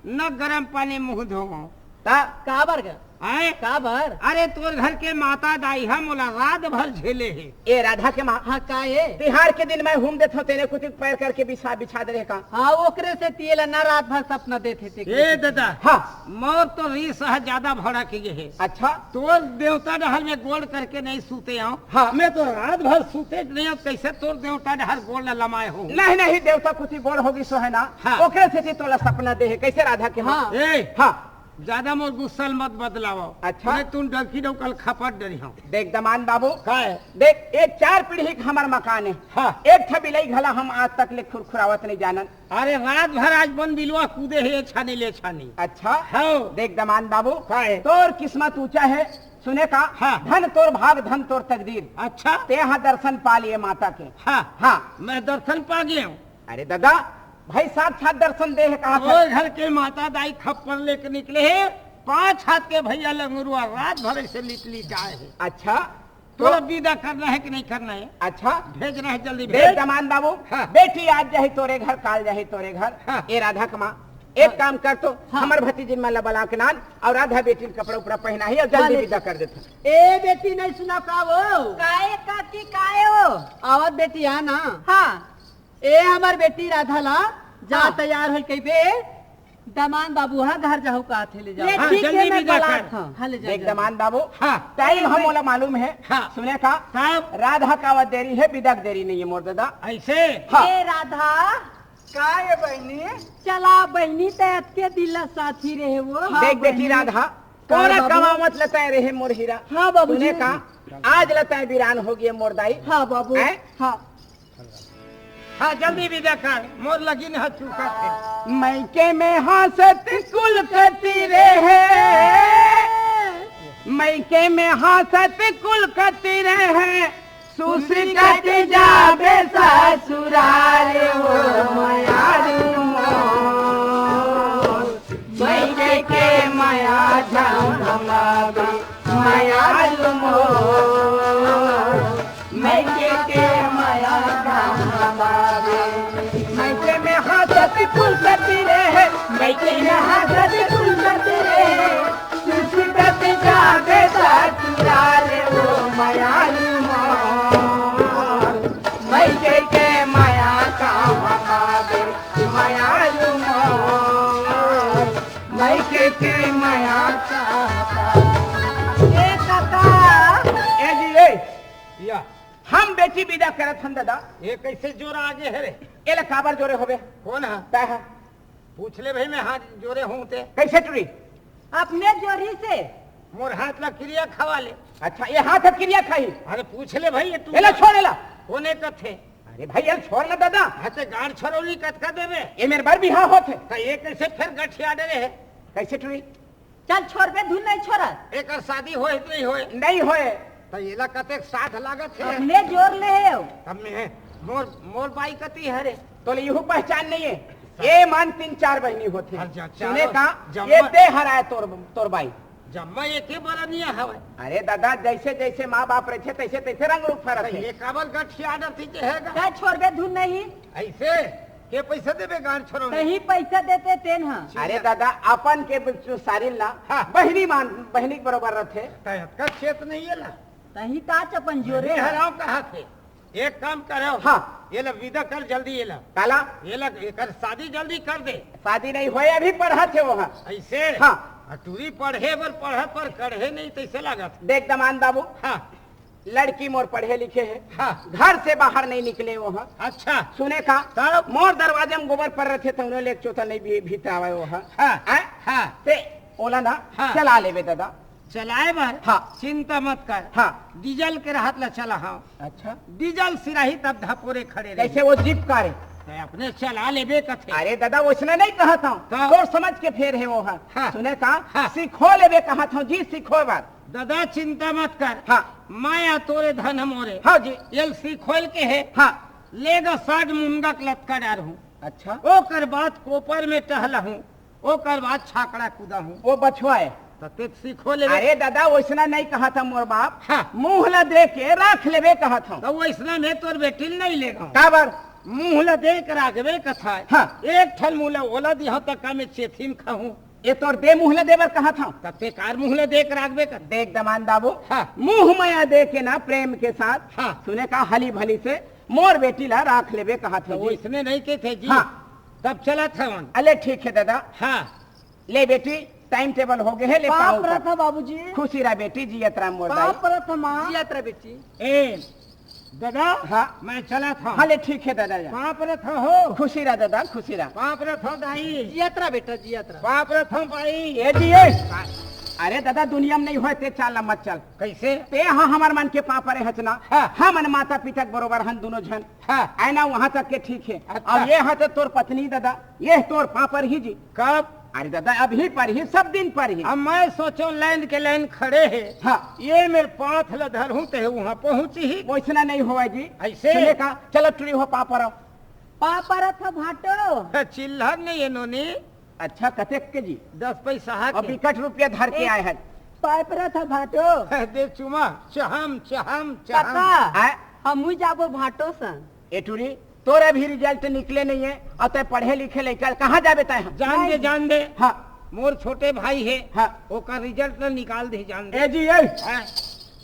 ना गरम पानी मुँह धोवा। ता? काबर का? आए? का बर? अरे, तोर घर के माता दाई ह मोला रात भर झेले हे। ए राधा के माँ। हाँ, का ए? तिहार के दिन मैं हूम देथव, तेने कुतिक पैर करके बिछा, बिछा दे रहे का? हाँ, ओकरे सेती एला ना रात भर सपना देथे ते ए के। दादा, हाँ। मोर तो रीस ह ज्यादा भड़क गे हे। अच्छा। तोर देवता डहर में गोड़ करके नहीं सूते हंव। हाँ। मैं तो रात भर सूते नहीं हंव, कैसे तोर देवता डहर गोड़ ल लमाए हंव? नहीं, नहीं, देवता कुतिक गोड़ होगे सो हे ना। हाँ। ओकरे सेती तोला सपना दे हे। कैसे राधा के माँ? हाँ। ए, हाँ। ज्यादा मोर गुस्सा ल मत बदलावव। अच्छा। मैं तुम डरकी डौकल खपट डरी हंव। देख दमान बाबू। का हे? देख, एक चार पीढ़ी के हमर मकान हे। हाँ। एक ठा बिलाई घला हम आज तक ले खुरखुरावत नहीं जानन। अरे रात भर आज बन बिलवा कूदे हे, ये छानी ले छानी। अच्छा। हाँ। देख दमान बाबू। का हे? तोर किस्मत ऊंचा हे। सुने का? हाँ। धन तोर भाग, धन तोर तकदीर। अच्छा। तेहा दर्शन पा लिए माता के। हाँ। हाँ। मैं दर्शन पा गया हूँ। अरे दादा, भाई साक्षात दर्शन दे हे कहा था। तोर घर के माता दाई खप्पर लेके निकले हे, पांच हाथ के भैया लंगरुआ रात भर से लिट लिट आए हे। अच्छा। तोला तो विदा करना हे कि नहीं करना हे? अच्छा। भेजना हे, जल्दी देख भेज। दमान बाबू, हाँ। बेटी आज जाही तोरे घर, काल जाही तोरे घर। हाँ। ए राधा के माँ, एक हाँ। काम कर तो, हाँ। हमर भतीजिन मन ला बला के लान अउ राधा बेटी ल कपड़ा उपड़ा पहनाही अउ हाँ, जल्दी ले विदा जा। कर देथन। ए बेटी, नहीं सुना का वो? काए काकी, काए वो? आवत बेटी, आ ना। हाँ। ए हमर बेटी राधा ला, जा हाँ। तैयार होई कहिबे, दमान बाबू हा घर जाहू का थे ले जाओ। ले हाँ, ठीक जल्दी हे, मैं विदा बलात कर। हूँ। हाँ, ले जा, देख जा। दमान बाबू, हाँ। टाइम हम ओला मालूम हे। हाँ। सुने का? साहब। राधा का आवत देरी हे, विदा के देरी नहीं हे मोर दादा। ऐसे? हाँ। ए राधा। का ए बहिनी? चला बहिनी, ते अतके दिन ला साथी रहे वो। हाँ, देख बेटी बहिनी। राधा, का तोरा बाबू? कमावत लताए रहे मोर हीरा। हाँ बाबूजी। सुने का? आज लताए बिरान हो गए मोर दाई। हाँ बाबू। हैं? हाँ। हाँ, जल्दी विदा कर, मोर लगिन ह चूका थे। मइके में हाँसत कुल कति रहे, मइके में हाँसत कुल कति रहे, सुसकत जाबे ससुराल हो मयारू मोर। मइके के मया झमझमाबे मयारू मोर। मइके के मया झमझमाबे। मइके में हाँसत कुल कति रहे, मइके में हाँसत कुल कति रहे। सुसकत जाबे ससुराल हो मयारू मोर। मइके के मया झमझमाबे मयारू मोर। मइके के मया झमझमाबे। ए काका। ए जी, ए। या। हम बेटी विदा करत हन दादा। ये कैसे जोर आगे हे रे? एला काबर जोरे होबे? कौन हे? तै हा। पूछ ले भाई, मैं हाथ जोरे हूँ ते। कैसे टुरी? अपने जोरी से। मोर हाथ ला किरिया खवा ले। अच्छा, ये हाथ ह किरिया खाही? अरे पूछ ले भाई, ये तू एला छोड़ एला। कोने कथे? अरे भाई, एला छोड़ ना दादा। हाँ, ते गांठ छरौली कतका देबे? ये मेर बर बिहाव होथे। त ये कैसे फेर गठिया डरे हे? कैसे टुरी? चल छोरबे धुन नहीं छोरत। एकर शादी होए कि नहीं होए? नहीं होए। त एला कतेक साथ लागत हे? अपने जोर ले हे। तब में हे, मोर, मोर बाई कती हरे। तोले इहू पहचान नहीं हे। ये मन तीन चार बहिनी होथे। अच्छा, सुने चारों का? जम्मा ये दे हराए तोर, तोर बाई। जम्मा एके बरनिया हवय। अरे दादा, जैसे जैसे माँ बाप रहिथे, तैसे तैसे रंग रूप फरक त हे। ये काबर गठिया डरती के हे गा? चल छोरबे धुन नहीं। ऐसे? के पैसा देबे गांठ छरौली? तही पैसा देते तेन ह। अरे दादा, अपन के ब-, सारिन ला, हाँ। बहिनी मान, बहिनी के बरोबर रथे। तै अतका चेत नहीं हे ला। तही ताच अपन जोरे नहीं ह। हराव कहा थे। एक काम करव। हाँ। ये ला विदा कर जल्दी ये ला। काला? ये ला, एकर शादी जल्दी कर दे। शादी नहीं होए, अभी पढ़त हे वो ह। ऐसे? हाँ। आ टूरी पढ़े बर पढ़त पर कढ़े नहीं, तैसे लागत। देख दमान बाबू। हाँ। लड़की मोर पढ़े लिखे हे, हाँ। घर से बाहर नहीं निकले वो ह। अच्छा। सुने का? तब? मोर दरवाजा में गोबर पर रथे, तौनो ले एक चोता नहीं भी, भीतर आवे वो ह। हाँ। आय? हाँ। ते ओला ना हाँ। चला लेबे दादा। चलाए बर? हाँ। चिंता मत कर। हाँ। डीजल के रहत ला चला, हाँ। अच्छा। डीजल सिराही तब धपोरे खड़े रही। कैसे वो जीप का रे? ते अपने चला लेबे कथे। अरे दादा, वैसना नहीं कहत हूँ। तब? तोर समझ के फेर हे वो ह। हाँ। सुने का? हाँ। सिखो लेबे कहत हूँ जी, सिखो बर। दादा चिंता मत कर। हाँ। माया तोरे धन मोरे। हाँ जी। एल सीखोल के हे। हाँ। लेगा साठ मुनगा के लतका डारहूँ। अच्छा। ओकर बाद कोपर में टहलहूँ, ओकर बाद छाकड़ा कूदहूँ। वो बछवा हे। त ते सीखो लेबे। अरे दादा, वैसना नहीं कहत हूँ मोर बाप। हाँ। मुँह ला दे के रख लेबे कहत हूँ। त वैसना में तोर बेटी ल नहीं लेगा। काबर? मुँह ला दे के रखबे कथा हे। हाँ। एक ठन मुँह ला ओला दिहा त का में चेथी में खाहूँ। ये तोर दे मुँह ला दे बर कहा था। तब ते कार मुँह ला दे के राखबे कर। देख दमान बाबू, हाँ। मुँह मया दे के ना प्रेम के साथ, हाँ। सुने का हली भली से मोर बेटी ला राख लेबे कहा था तो जी। इसने नहीं कहे थे जी। हाँ। तब चलत हवन। अले ठीक है दादा। हाँ। ले बेटी, time table हो गए है, ले पाँव पाँव परत पर। था बाबूजी। खुशी रहा बेटी, जियत रहा मोर पाँव दाई। परत था माँ। जियत रहा बेटी। ए, दादा, हाँ। मैं चलत हँव। हाँ, ले ठीक है दादा जा। पाँव परत हँव हो। खुशी रहा दादा, खुशी रहा। पाँव परत हँव दाई। जियत रहा बेटा, जियत रहा। पाँव परत हँव भाई। ए जी, ए। अरे दादा, दुनिया में नहीं होय ते चाल ना मत चल। कैसे? ते हाँ हमर मन के पाँव परे हच ना। हाँ। हमन माता पिता के बरोबर हन दुनों झन। हाँ। आय ना वहाँ तक के ठीक है। अच्छा। अब ये हाँ तो तोर पत्नी दादा, ये तोर पाँव परही जी। कब? अरे दादा, अभी परही, सब दिन परही। अब मैं सोचो लाइन के लाइन खड़े है। हाँ। ये मेरे पाँव ला धरहूँ ते वहाँ पहुँचही। वैसना नहीं होवे जी। ऐसे? सुने का, चलो टुरी हो पाँव परो। पाँव परत हँव भाटो। चिल्हर नहीं है नोनी। अच्छा, कतेक के जी? दस पैसा हा अब के। बिकट रुपया धर के एक आए हैं। पाँव परत हँव भाटो। दे चुमा, चहम, चहम, चहम। काका, आय? हमहू जाबो भाटो संग। ए टुरी, तोर अभी result निकले नहीं है, अउ तैं पढ़े लिखे लइका, कहाँ जाबे तैं? जान दे, नहीं। जान दे। हाँ। मोर छोटे भाई है, हाँ। ओकर result न निकाल दे, जान दे। ए जी, ए। हाँ।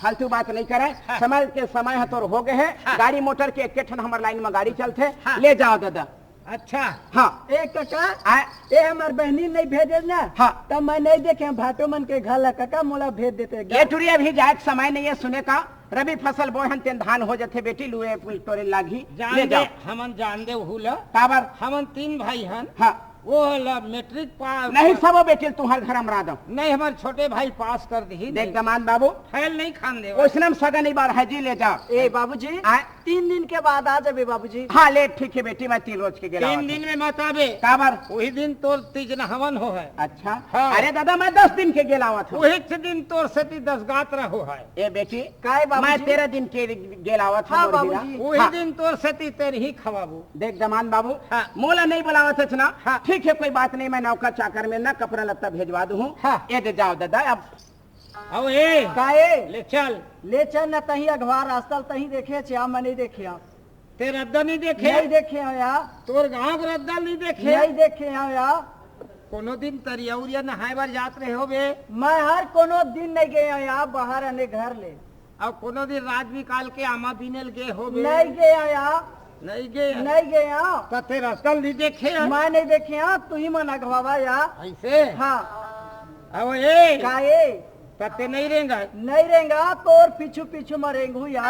फालतू बात नहीं करे, हाँ। समय के समय ह तोर हो गए है, हाँ। गाड़ी मोटर के एक ठन हमर लाइन में गाड़ी चलथे, हाँ। ले जाओ दादा। अच्छा। हाँ। ए काका, आय। ए हमर बहनी नहीं भेजे ना, हाँ। तब मैं नहीं देखे भाटो मन के घर ला, काका मोला भेज देते एक ए बार। टुरी, अभी जाए के समय नहीं है, सुने का, रबी फसल बोए हन तेन धान हो जथे बेटी, लुए टोरे लागही, जान ले दे, जाओ। हमन जान दे उहू ला। काबर? हमन तीन भाई हन। हाँ। वो ला मैट्रिक पास नहीं, कर सबो बेटी तुहर घर अमरा दो। नहीं, हमर छोटे भाई पास कर दिही देख नहीं। दमान बाबू। फेल नहीं खान दे। ओसने में सगा नहीं बार है जी, ले जाओ। ए बाबूजी, आय। तीन दिन के बाद आ जाबे बाबूजी। हाँ, ले ठीक है बेटी, मैं तीन रोज के गेला तीन आवत दिन हूँ। में मत आबे। काबर? वही दिन तोर तीज नहावन हो है। अच्छा। हाँ। अरे दादा, मैं दस दिन के गेला आवत हूँ। वही दिन तोर सेती दस गात रहो है। ए बेटी, काय बाबूजी? मैं तेरह दिन के गेला आवत हूँ, हाँ मोर हीरा। बाबूजी। वही हाँ। दिन तोर सेती तेरही खवाबू। देख दमान बाबू, हाँ। मोला नहीं बुलावत हस ना। हाँ। ठीक है, कोई बात नहीं, मैं नौकर चाकर में ना कपड़ा लत्ता भेजवा दूँ। हाँ। ए दे जाओ दादा, अब अउ ए, का ए? ले चल। ले चल न, तहीं अगवा रास्ता ल तहीं देखे छे, आ मैं नहीं देखे हँव। ते रद्दा नहीं देखे? नहीं देखे हँव या। तोर गाँव के रद्दा नहीं देखे? नहीं देखे हँव या। कोनो दिन तरिया उरिया नहाए बर जात रहे होबे? मैं हर कोनो दिन नहीं गे हँव या, बाहर आने घर ले। अउ कोनो दिन राज निकाल के आमा बीने ल गे होबे? नहीं गे हँव या। नहीं गे? नहीं गे हँव। त ते रद्दा ल नहीं देखे हँव? मैं नहीं देखे हँव, तुही मन अगवावा या। ऐसे? हाँ। अउ ए, का ए? त ते नहीं रेंगा? नहीं रेंगा, तोर पीछू पीछू म रेंगहूँ या।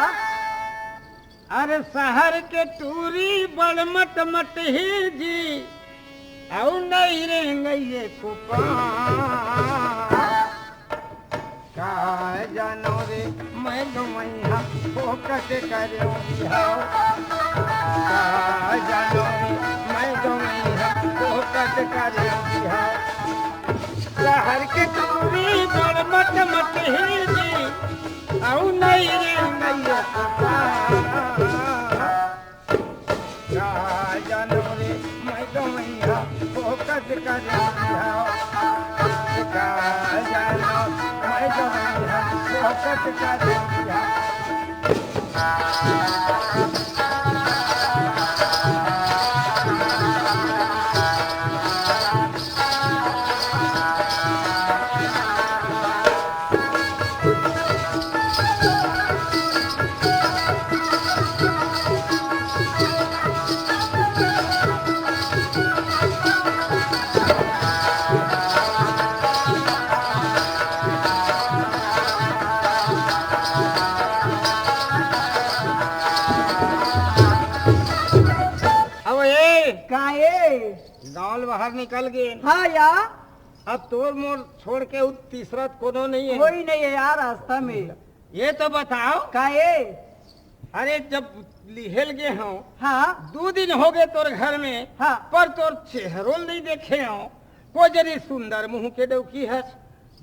अरे शहर के टूरी बड़ मट मट ही जी, अउ नहीं रेंगा ये कुपार। का जानो रे मैं गवैया फोकट करेंगी हव। का जानो रे मैं गवैया फोकट करेंगी हव। शहर के टूरी बड़ मट मट ही जी, अउ नहीं रे नैया। का जानो रे मैं गवैया फोकट करेंगी हव। का जानो मैं गवैया फोकट करेंगी हव। अब ए, का ए? गाँव ले बाहर निकल गे। हाँ या। अब तोर मोर छोड़ के उ तीसरा कोनो नहीं है। कोई नहीं है यार रास्ता में। ये तो बताओ। का ए? अरे जब लिहेल गे हँव, हाँ। दू दिन हो गए तोर घर में, हाँ। पर तोर चेहरो ल नहीं देखे हँव। को जरी सुंदर मुँह के डौकी हस,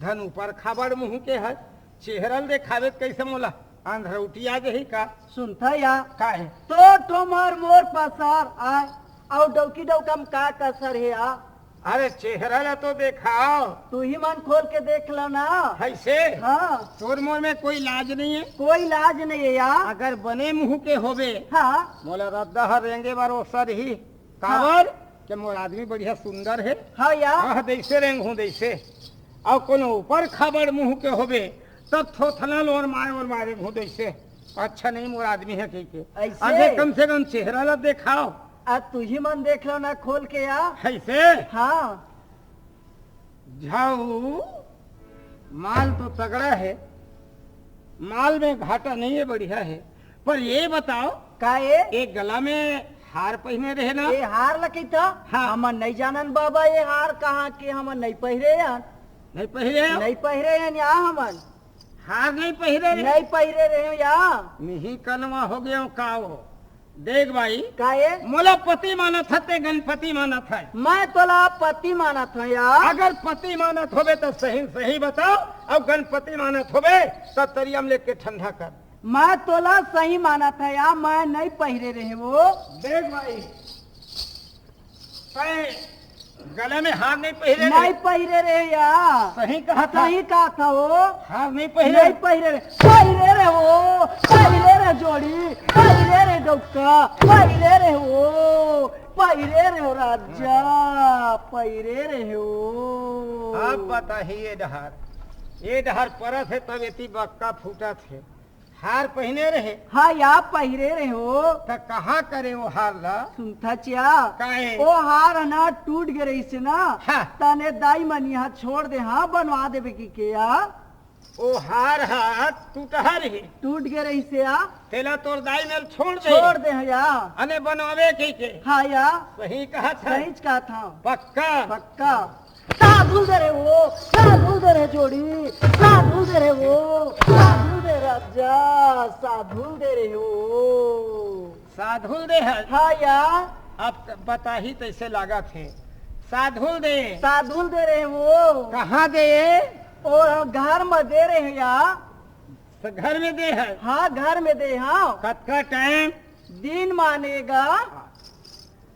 धन ऊपर खाबड़ मुँह के हस, चेहरा ल देखाबे त कैसे मोला अंधरौटी आ जाही का? सुनथा या। का है? तो ठोमर मोर पसार आय, अउ डौकी डौका म का कसर हे आ? अरे चेहरा ला तो देखाव। तुही मन खोल के देख ला ना। है से? हाँ। तोर मोर में कोई लाज नहीं है? कोई लाज नहीं है यार। अगर बने मुँह के होबे, हाँ। मोला रद्दा हर रेंगे बर ओसरही। हाँ। काबर? के मोर आदमी बढ़िया सुंदर हे। हाँ या। हाँ, जैसे रेंगहूँ तैसे। अउ कोनो ऊपर खाबड़ मुँह के होबे, तब थोथना लोर मारे और मारे घूँ तैसे। अच्छा नहीं मोर आदमी हे कहिके। ऐसे? अरे कम से कम चेहरा ला देखाव। आ तू ही मन देख लो ना खोल के या। ऐसे? हाँ। झाऊ, माल तो तगड़ा हे, माल में घाटा नहीं हे, बढ़िया हे, पर ये बताव, का ए? ये गला में हार पहिने रहे ना? ये हार ला कहिथा? हाँ। हमन नहीं जानन बाबा, ये हार कहाँ के, हमन नहीं पहिरे हन। नहीं पहिरे हो? नहीं पहिरे हन या हमन। हार नहीं पहिरे रहे? नहीं पहिरे रहे या। मिही कनवा हो गया का वो? देख भाई, का ए? मोला पति मानत हस ते गणपति मानत हस? मैं तोला पति मानत हँव या। अगर पति मानत होबे त सही सही बताव, अउ गणपति मानत होबे त तरिया म लेके ठंडा कर। मैं तोला सही मानत हँव या, मैं नहीं पहिरे रहे वो। देख भाई, तैं गले में हार नहीं पहिरे रहे? नहीं पहिरे रहे या। सही कहत हस? सही कहत हँव वो। हार नहीं पहिरे? नहीं पहिरे रहे। पहिरे रहे वो, पहिरे रहे जोड़ी, पहिरे रहे डौका, पहिरे रहे वो, पहिरे रहे वो राजा, पहिरे रहे वो। अब बताही ये डहर, ये डहर परत हे तब एती बक्का फूटत हे। हार पहिने रहे? हाँ या, पहिरे रहे वो। त कहाँ करे वो हार ला? सुनथच या। काहे? वो हार ह ना टूट गे रहिसे ना। हाँ। तने दाई मन इहाँ छोड़ दे, हाँ, बनवा देबे कहिके या। वो हार ह टूटहा रहे? टूट गे रहिसे या। तेला तोर दाई मन छोड़ दे। छोड़ दे हँव या। अने बनवाबे कहिके। हाँ या। सही कहत हस? सहीच कहत हँव। पक्का? पक्का। साधुल दे रहे वो, साधुल दे रहे जोड़ी, साधुल दे रहे वो, साधुल दे राजा, साधुल दे रहे वो। साधुल दे हे? हाँ या। अब बताही तैसे लागत हे। साधुल दे। साधुल दे रहे वो। कहाँ दे? वो घर में दे रहे हैं या। तो घर में दे हे? हाँ, घर में दे, हाँ। कतका टाइम? दिन माने गा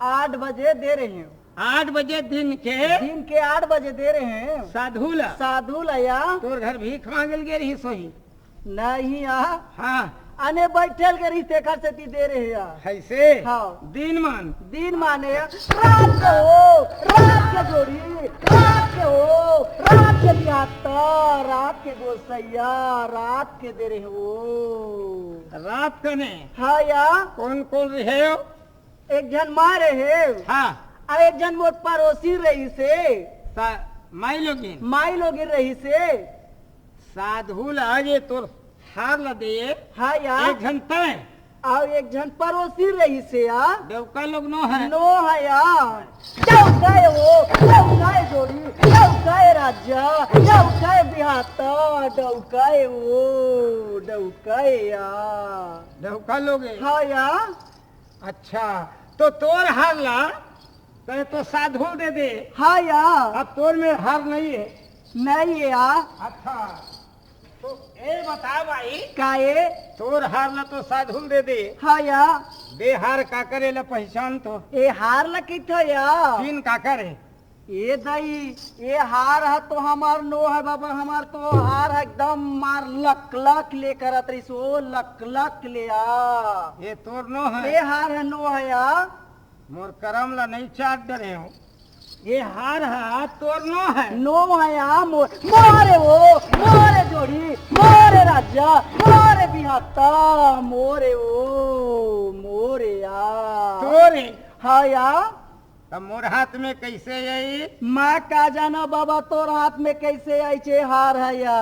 आठ बजे दे रहे हैं। आठ बजे दिन के? दिन के आठ बजे दे रहे हैं। साधुल? साधुल या। तोर घर भीख मांगे ल गे रहिस होही? नहीं या। हाँ। अने बैठे ल गे रहिस तेखर सेती दे रहे हैं या। ऐसे? हाँ। दिन मान? दिन माने रात के हो, रात के जोड़ी, रात के हो, रात के बिहाता, रात के गोसैया, रात के दे रहे हो। रात कने? हाँ या। कौन कौन रहे हो? एक झन माँ रहे। हाँ। अउ एक झन मोर पड़ोसी रहिसे। सा-, माई लोगिन? माई लोगिन रहिसे। साधुल आज ये तोर हार ला दे। हाँ या। एक झन तैं? अउ एक झन पड़ोसी रहिसे या। डौका लोग नो हे? नो हे या। डौका हे वो, डौका हे जोड़ी, डौका हे राजा, डौका हे बिहाता, डौका हे वो, डौका हे या। डौका लोग हे? हाँ या। अच्छा, तो तोर हार ला, तैं तो साधुल दे दे। हाँ या। अब तोर में हार नहीं हे। नहीं हे या। अच्छा, तो ए बता भाई। का ए? तोर हार ला तो साधुल दे दे। हाँ या। दे हार काकर ए ला पहचान तो। ए हार ला किथो या। किन काकर हे? ए दाई, ए हार ह तो हमार नो हे बाबा, हमार तो हार ह एकदम मार लक लक ले करत रहिस, ओ लक लक ले आ। ए तोर नो हे? ए हार ह नो हे या। मोर करम ला नहीं चाट डरे हो। ए हार ह तोर नो हे? नो हे या, मोर, मोरे ओ, मोरे जोड़ी, मोरे राजा, मोरे बिहाता, मोरे ओ, मोरे या। तोरे? हाँ या। त मोर हाथ में कैसे आई? मैं का जाना बाबा, तोर हाथ में कैसे आई छे हार ह या?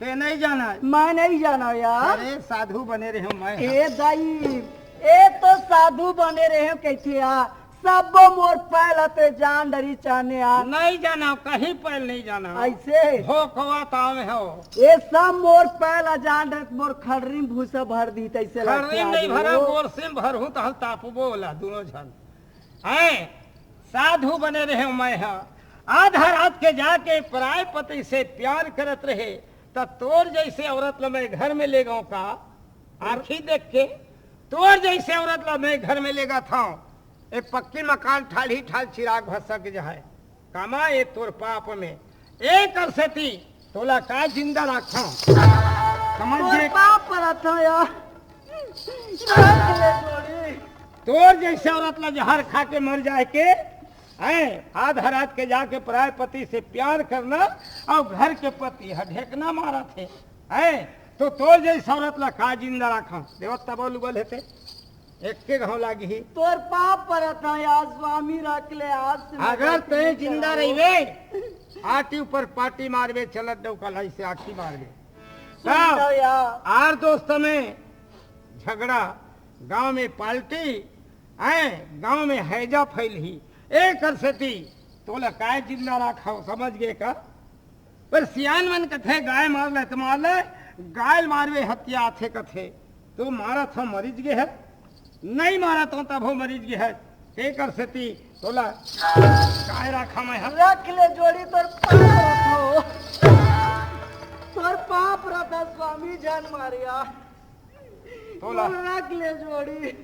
ते नहीं जाना? मैं नहीं जाना या। अरे साधु बने रहे हूँ मैं। ए दाई, ए तो साधु बने रहे हूँ कहते या, सब मोर पैल ते जान डरी चाने आ। नहीं जाना, कहीं पैल नहीं जाना। ऐसे? भोकवा ताव में हो। ए सब मोर पैल जान डर, मोर खड़री में भूसा भर दी, तैसे लगते खड़री में नहीं आदमी भरा, हो। बोरसी में भर हूँ, तो हम तापबो वाला दोनों झन। हैं, साधु बने रहे मैं हा। आधा रात के जाके पराय पति से प्यार करत रहे, त तोर जैसे औरत ल मैं घर में ले गऊं का? आँखी देख के तोर जैसे औरत ल मैं घर में लेगत हंव। ए पक्की मकान ठाढ़ी ठाढ़ चिराग भसक जाय। कमा ए तोर पाप में। ए कर सेती तोला का जिंदा राखंव? समझ तोर गे? पाँव परत हंव यार। रख ले जोड़ी। तोर जैसे औरत ला जहर खा के मर जाए के, हैं, आधा रात के जाके पराय पति से प्यार करना, अउ घर के पति ह ढेकना मारत हे, हैं, तो तोर जइसे औरत ला का जिंदा राखा? देवत तबो लुगल हेते, एक के घाव लागी ही। तोर पाँव परत हंव यार स्वामी, रख ले आज से मैं अगर गलती तैं नहीं जिंदा करहूँ। रहिबे, आटी ऊपर पाटी मारबे, चलत डौका लाई से आँखी मारबे। सुन तब तो यार। आर दोस्त में झगड़ा, गांव में पार्टी, हैं, गांव में हैजा फैलही। एकर सेती तोला काय जिंदा राखव, समझ गे का? पर सियान मन कथे, "गाय मार ले त मार ले, गाय ल मारबे हत्या आथे," कथे। तो मारत हंव मरिच गे हे, नहीं मारत हंव तभो मरिच गे हे। एकर सेती तोला काय राखा मैं ह? रख ले जोड़ी तोर पाँव परत हंव। तोर पाँव परत हंव स्वामी, झन मारिया। तोला। रख ले जोड़ी।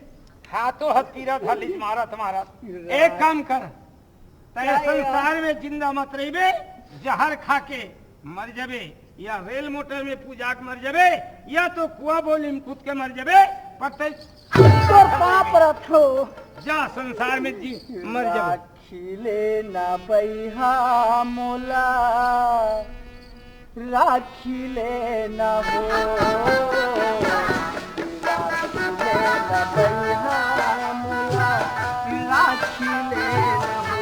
हाथों हाथ पीरा धर लीज मारत मारत। एक काम कर, तैं का संसार यार? में जिंदा मत रहिबे, जहर खा के मर जबे, या रेल मोटर में पूजा के मर जबे, या तो कुआं बोली में कूद के मर जबे, पर तैं तोर पाँव परत हंव। जा संसार में जी मर जबे। राखी ले ना बइहा मोला, राखी ले ना हो, राखी ले ना बइहा मोला, राखी ले ना हो।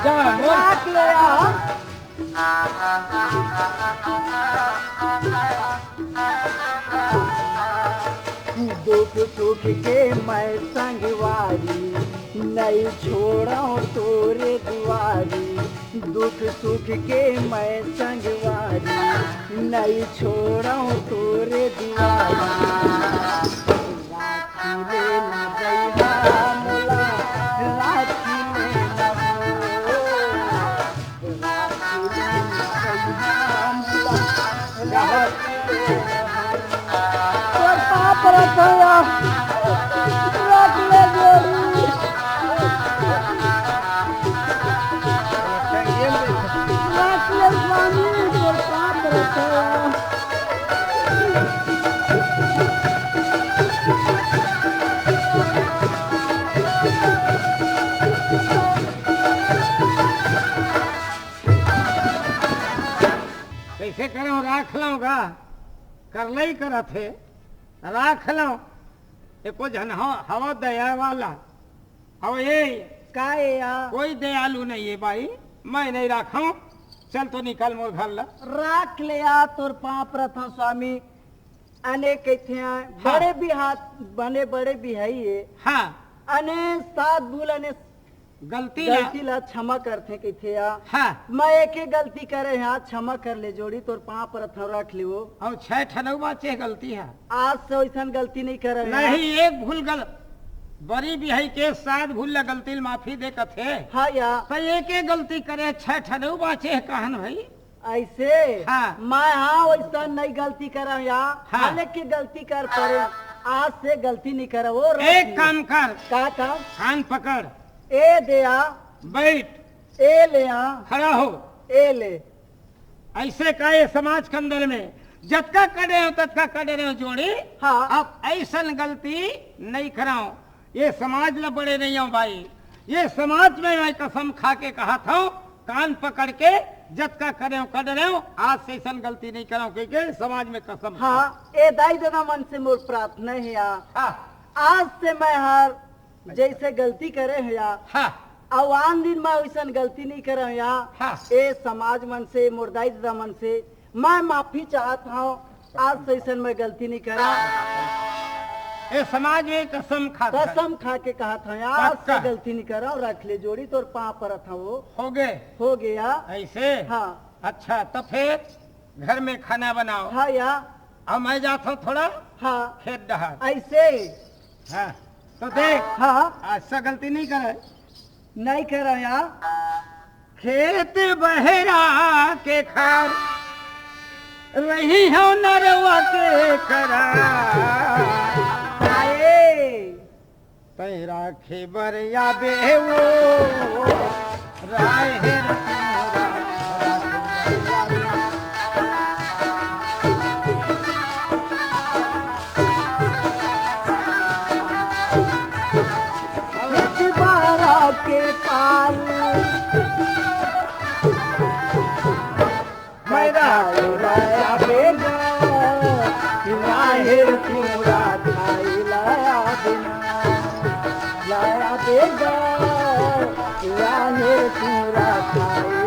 जा, राख ले यार। दुख सुख के मैं संगवारी, नहीं छोड़ो तोरे दुआरी। दुख सुख के मैं संगवारी, नहीं छोड़ो तोरे दुआरी। राखी ले ना बइहा मोला, राखी ले ना हो। तोर पाँव परत हंव, रख ले जोड़ी। रख ले स्वामी, तोर पाँव परत हंव। कइसे करंव, राख लंव गा? करलई करत हे, राख लंव। एको झन ह-, हवा दया वाला। अउ ये का ए या? कोई दयालु नहीं हे भाई, मैं नहीं राखंव। चल तो निकल मोर घर ला। राख ले या, तोर पाँव परत हंव स्वामी। अने कहिथे, हाँ। बड़े भी हाथ, बने बड़े भी हई हे। हाँ। अने सात भूल अने गलती ला। गलती ला क्षमा करथे कहिथे या। हाँ। मैं एके गलती करे हंव, क्षमा कर ले जोड़ी, तोर पाँव परत हंव, रख ले वो। अउ छह ठन अउ बांचे हे गलती हा। आज से वइसन गलती नहीं करे हंव। नहीं, एक भूल गल-, बड़ी बिहाई के सात भूल ला गलती ला माफी दे कथे। हाँ या। त एके गलती करे, छह ठन अउ बांचे हे कहन भाई। अइसे? हाँ। मैं हाँ वइसन नहीं गलती करंव या। हाँ। भले के गलती कर परे, आज से गलती नहीं करंव वो। एक काम कर। का काम? कान पकड़। ए दे या। बैठ। ए ले या। खड़ा हो। ए ले। अइसे का ये समाज के अंदर में जतका करे हो, ततका करे हो जोड़ी। हाँ। अब अइसन गलती नहीं करंव। ये समाज ला बड़े नहीं हंव भाई, ये समाज में मैं कसम खा के कहत हंव, कान पकड़ के जतका करे हो, करे हो, आज से अइसन गलती नहीं करंव, कहिके समाज में कसम खा। हाँ, ए दाई ददा मन से मोर प्रार्थना हे या। हाँ। आज से मैं हर जइसे गलती करे हंव या, हाँ। अउ आन दिन मैं वइसन गलती नहीं करे हंव या। हाँ। ए समाज मन से, मोर दाई ददा मन से मैं माफी चाहत हंव, आज से अइसन मैं गलती नहीं करंव। ए समाज में कसम खा के। कसम खा के कहत हंव, आज से पक्का। गलती नहीं करंव, रख ले जोड़ी, तोर पाँव परत हंव वो। हो गे। हो गे या। अइसे? हाँ। अच्छा, त फेर घर में खाना बनाओ। हाँ या। अब मैं जात हंव थोड़ा। हाँ। खेत डहर। अइसे? हाँ। त देख। हाँ। आज से गलती नहीं करे। नहीं करंव या। खेत बहरा के खार, रही हंव नरवा के करा। आए। तैं राखे बर आबे वो, राय हे रतिनोरा। बारा के पाल। मैं राहेर लाया बेगा, राहेर चूरा खाई लाया बेगा, लाया बेगा, राहेर चूरा खाई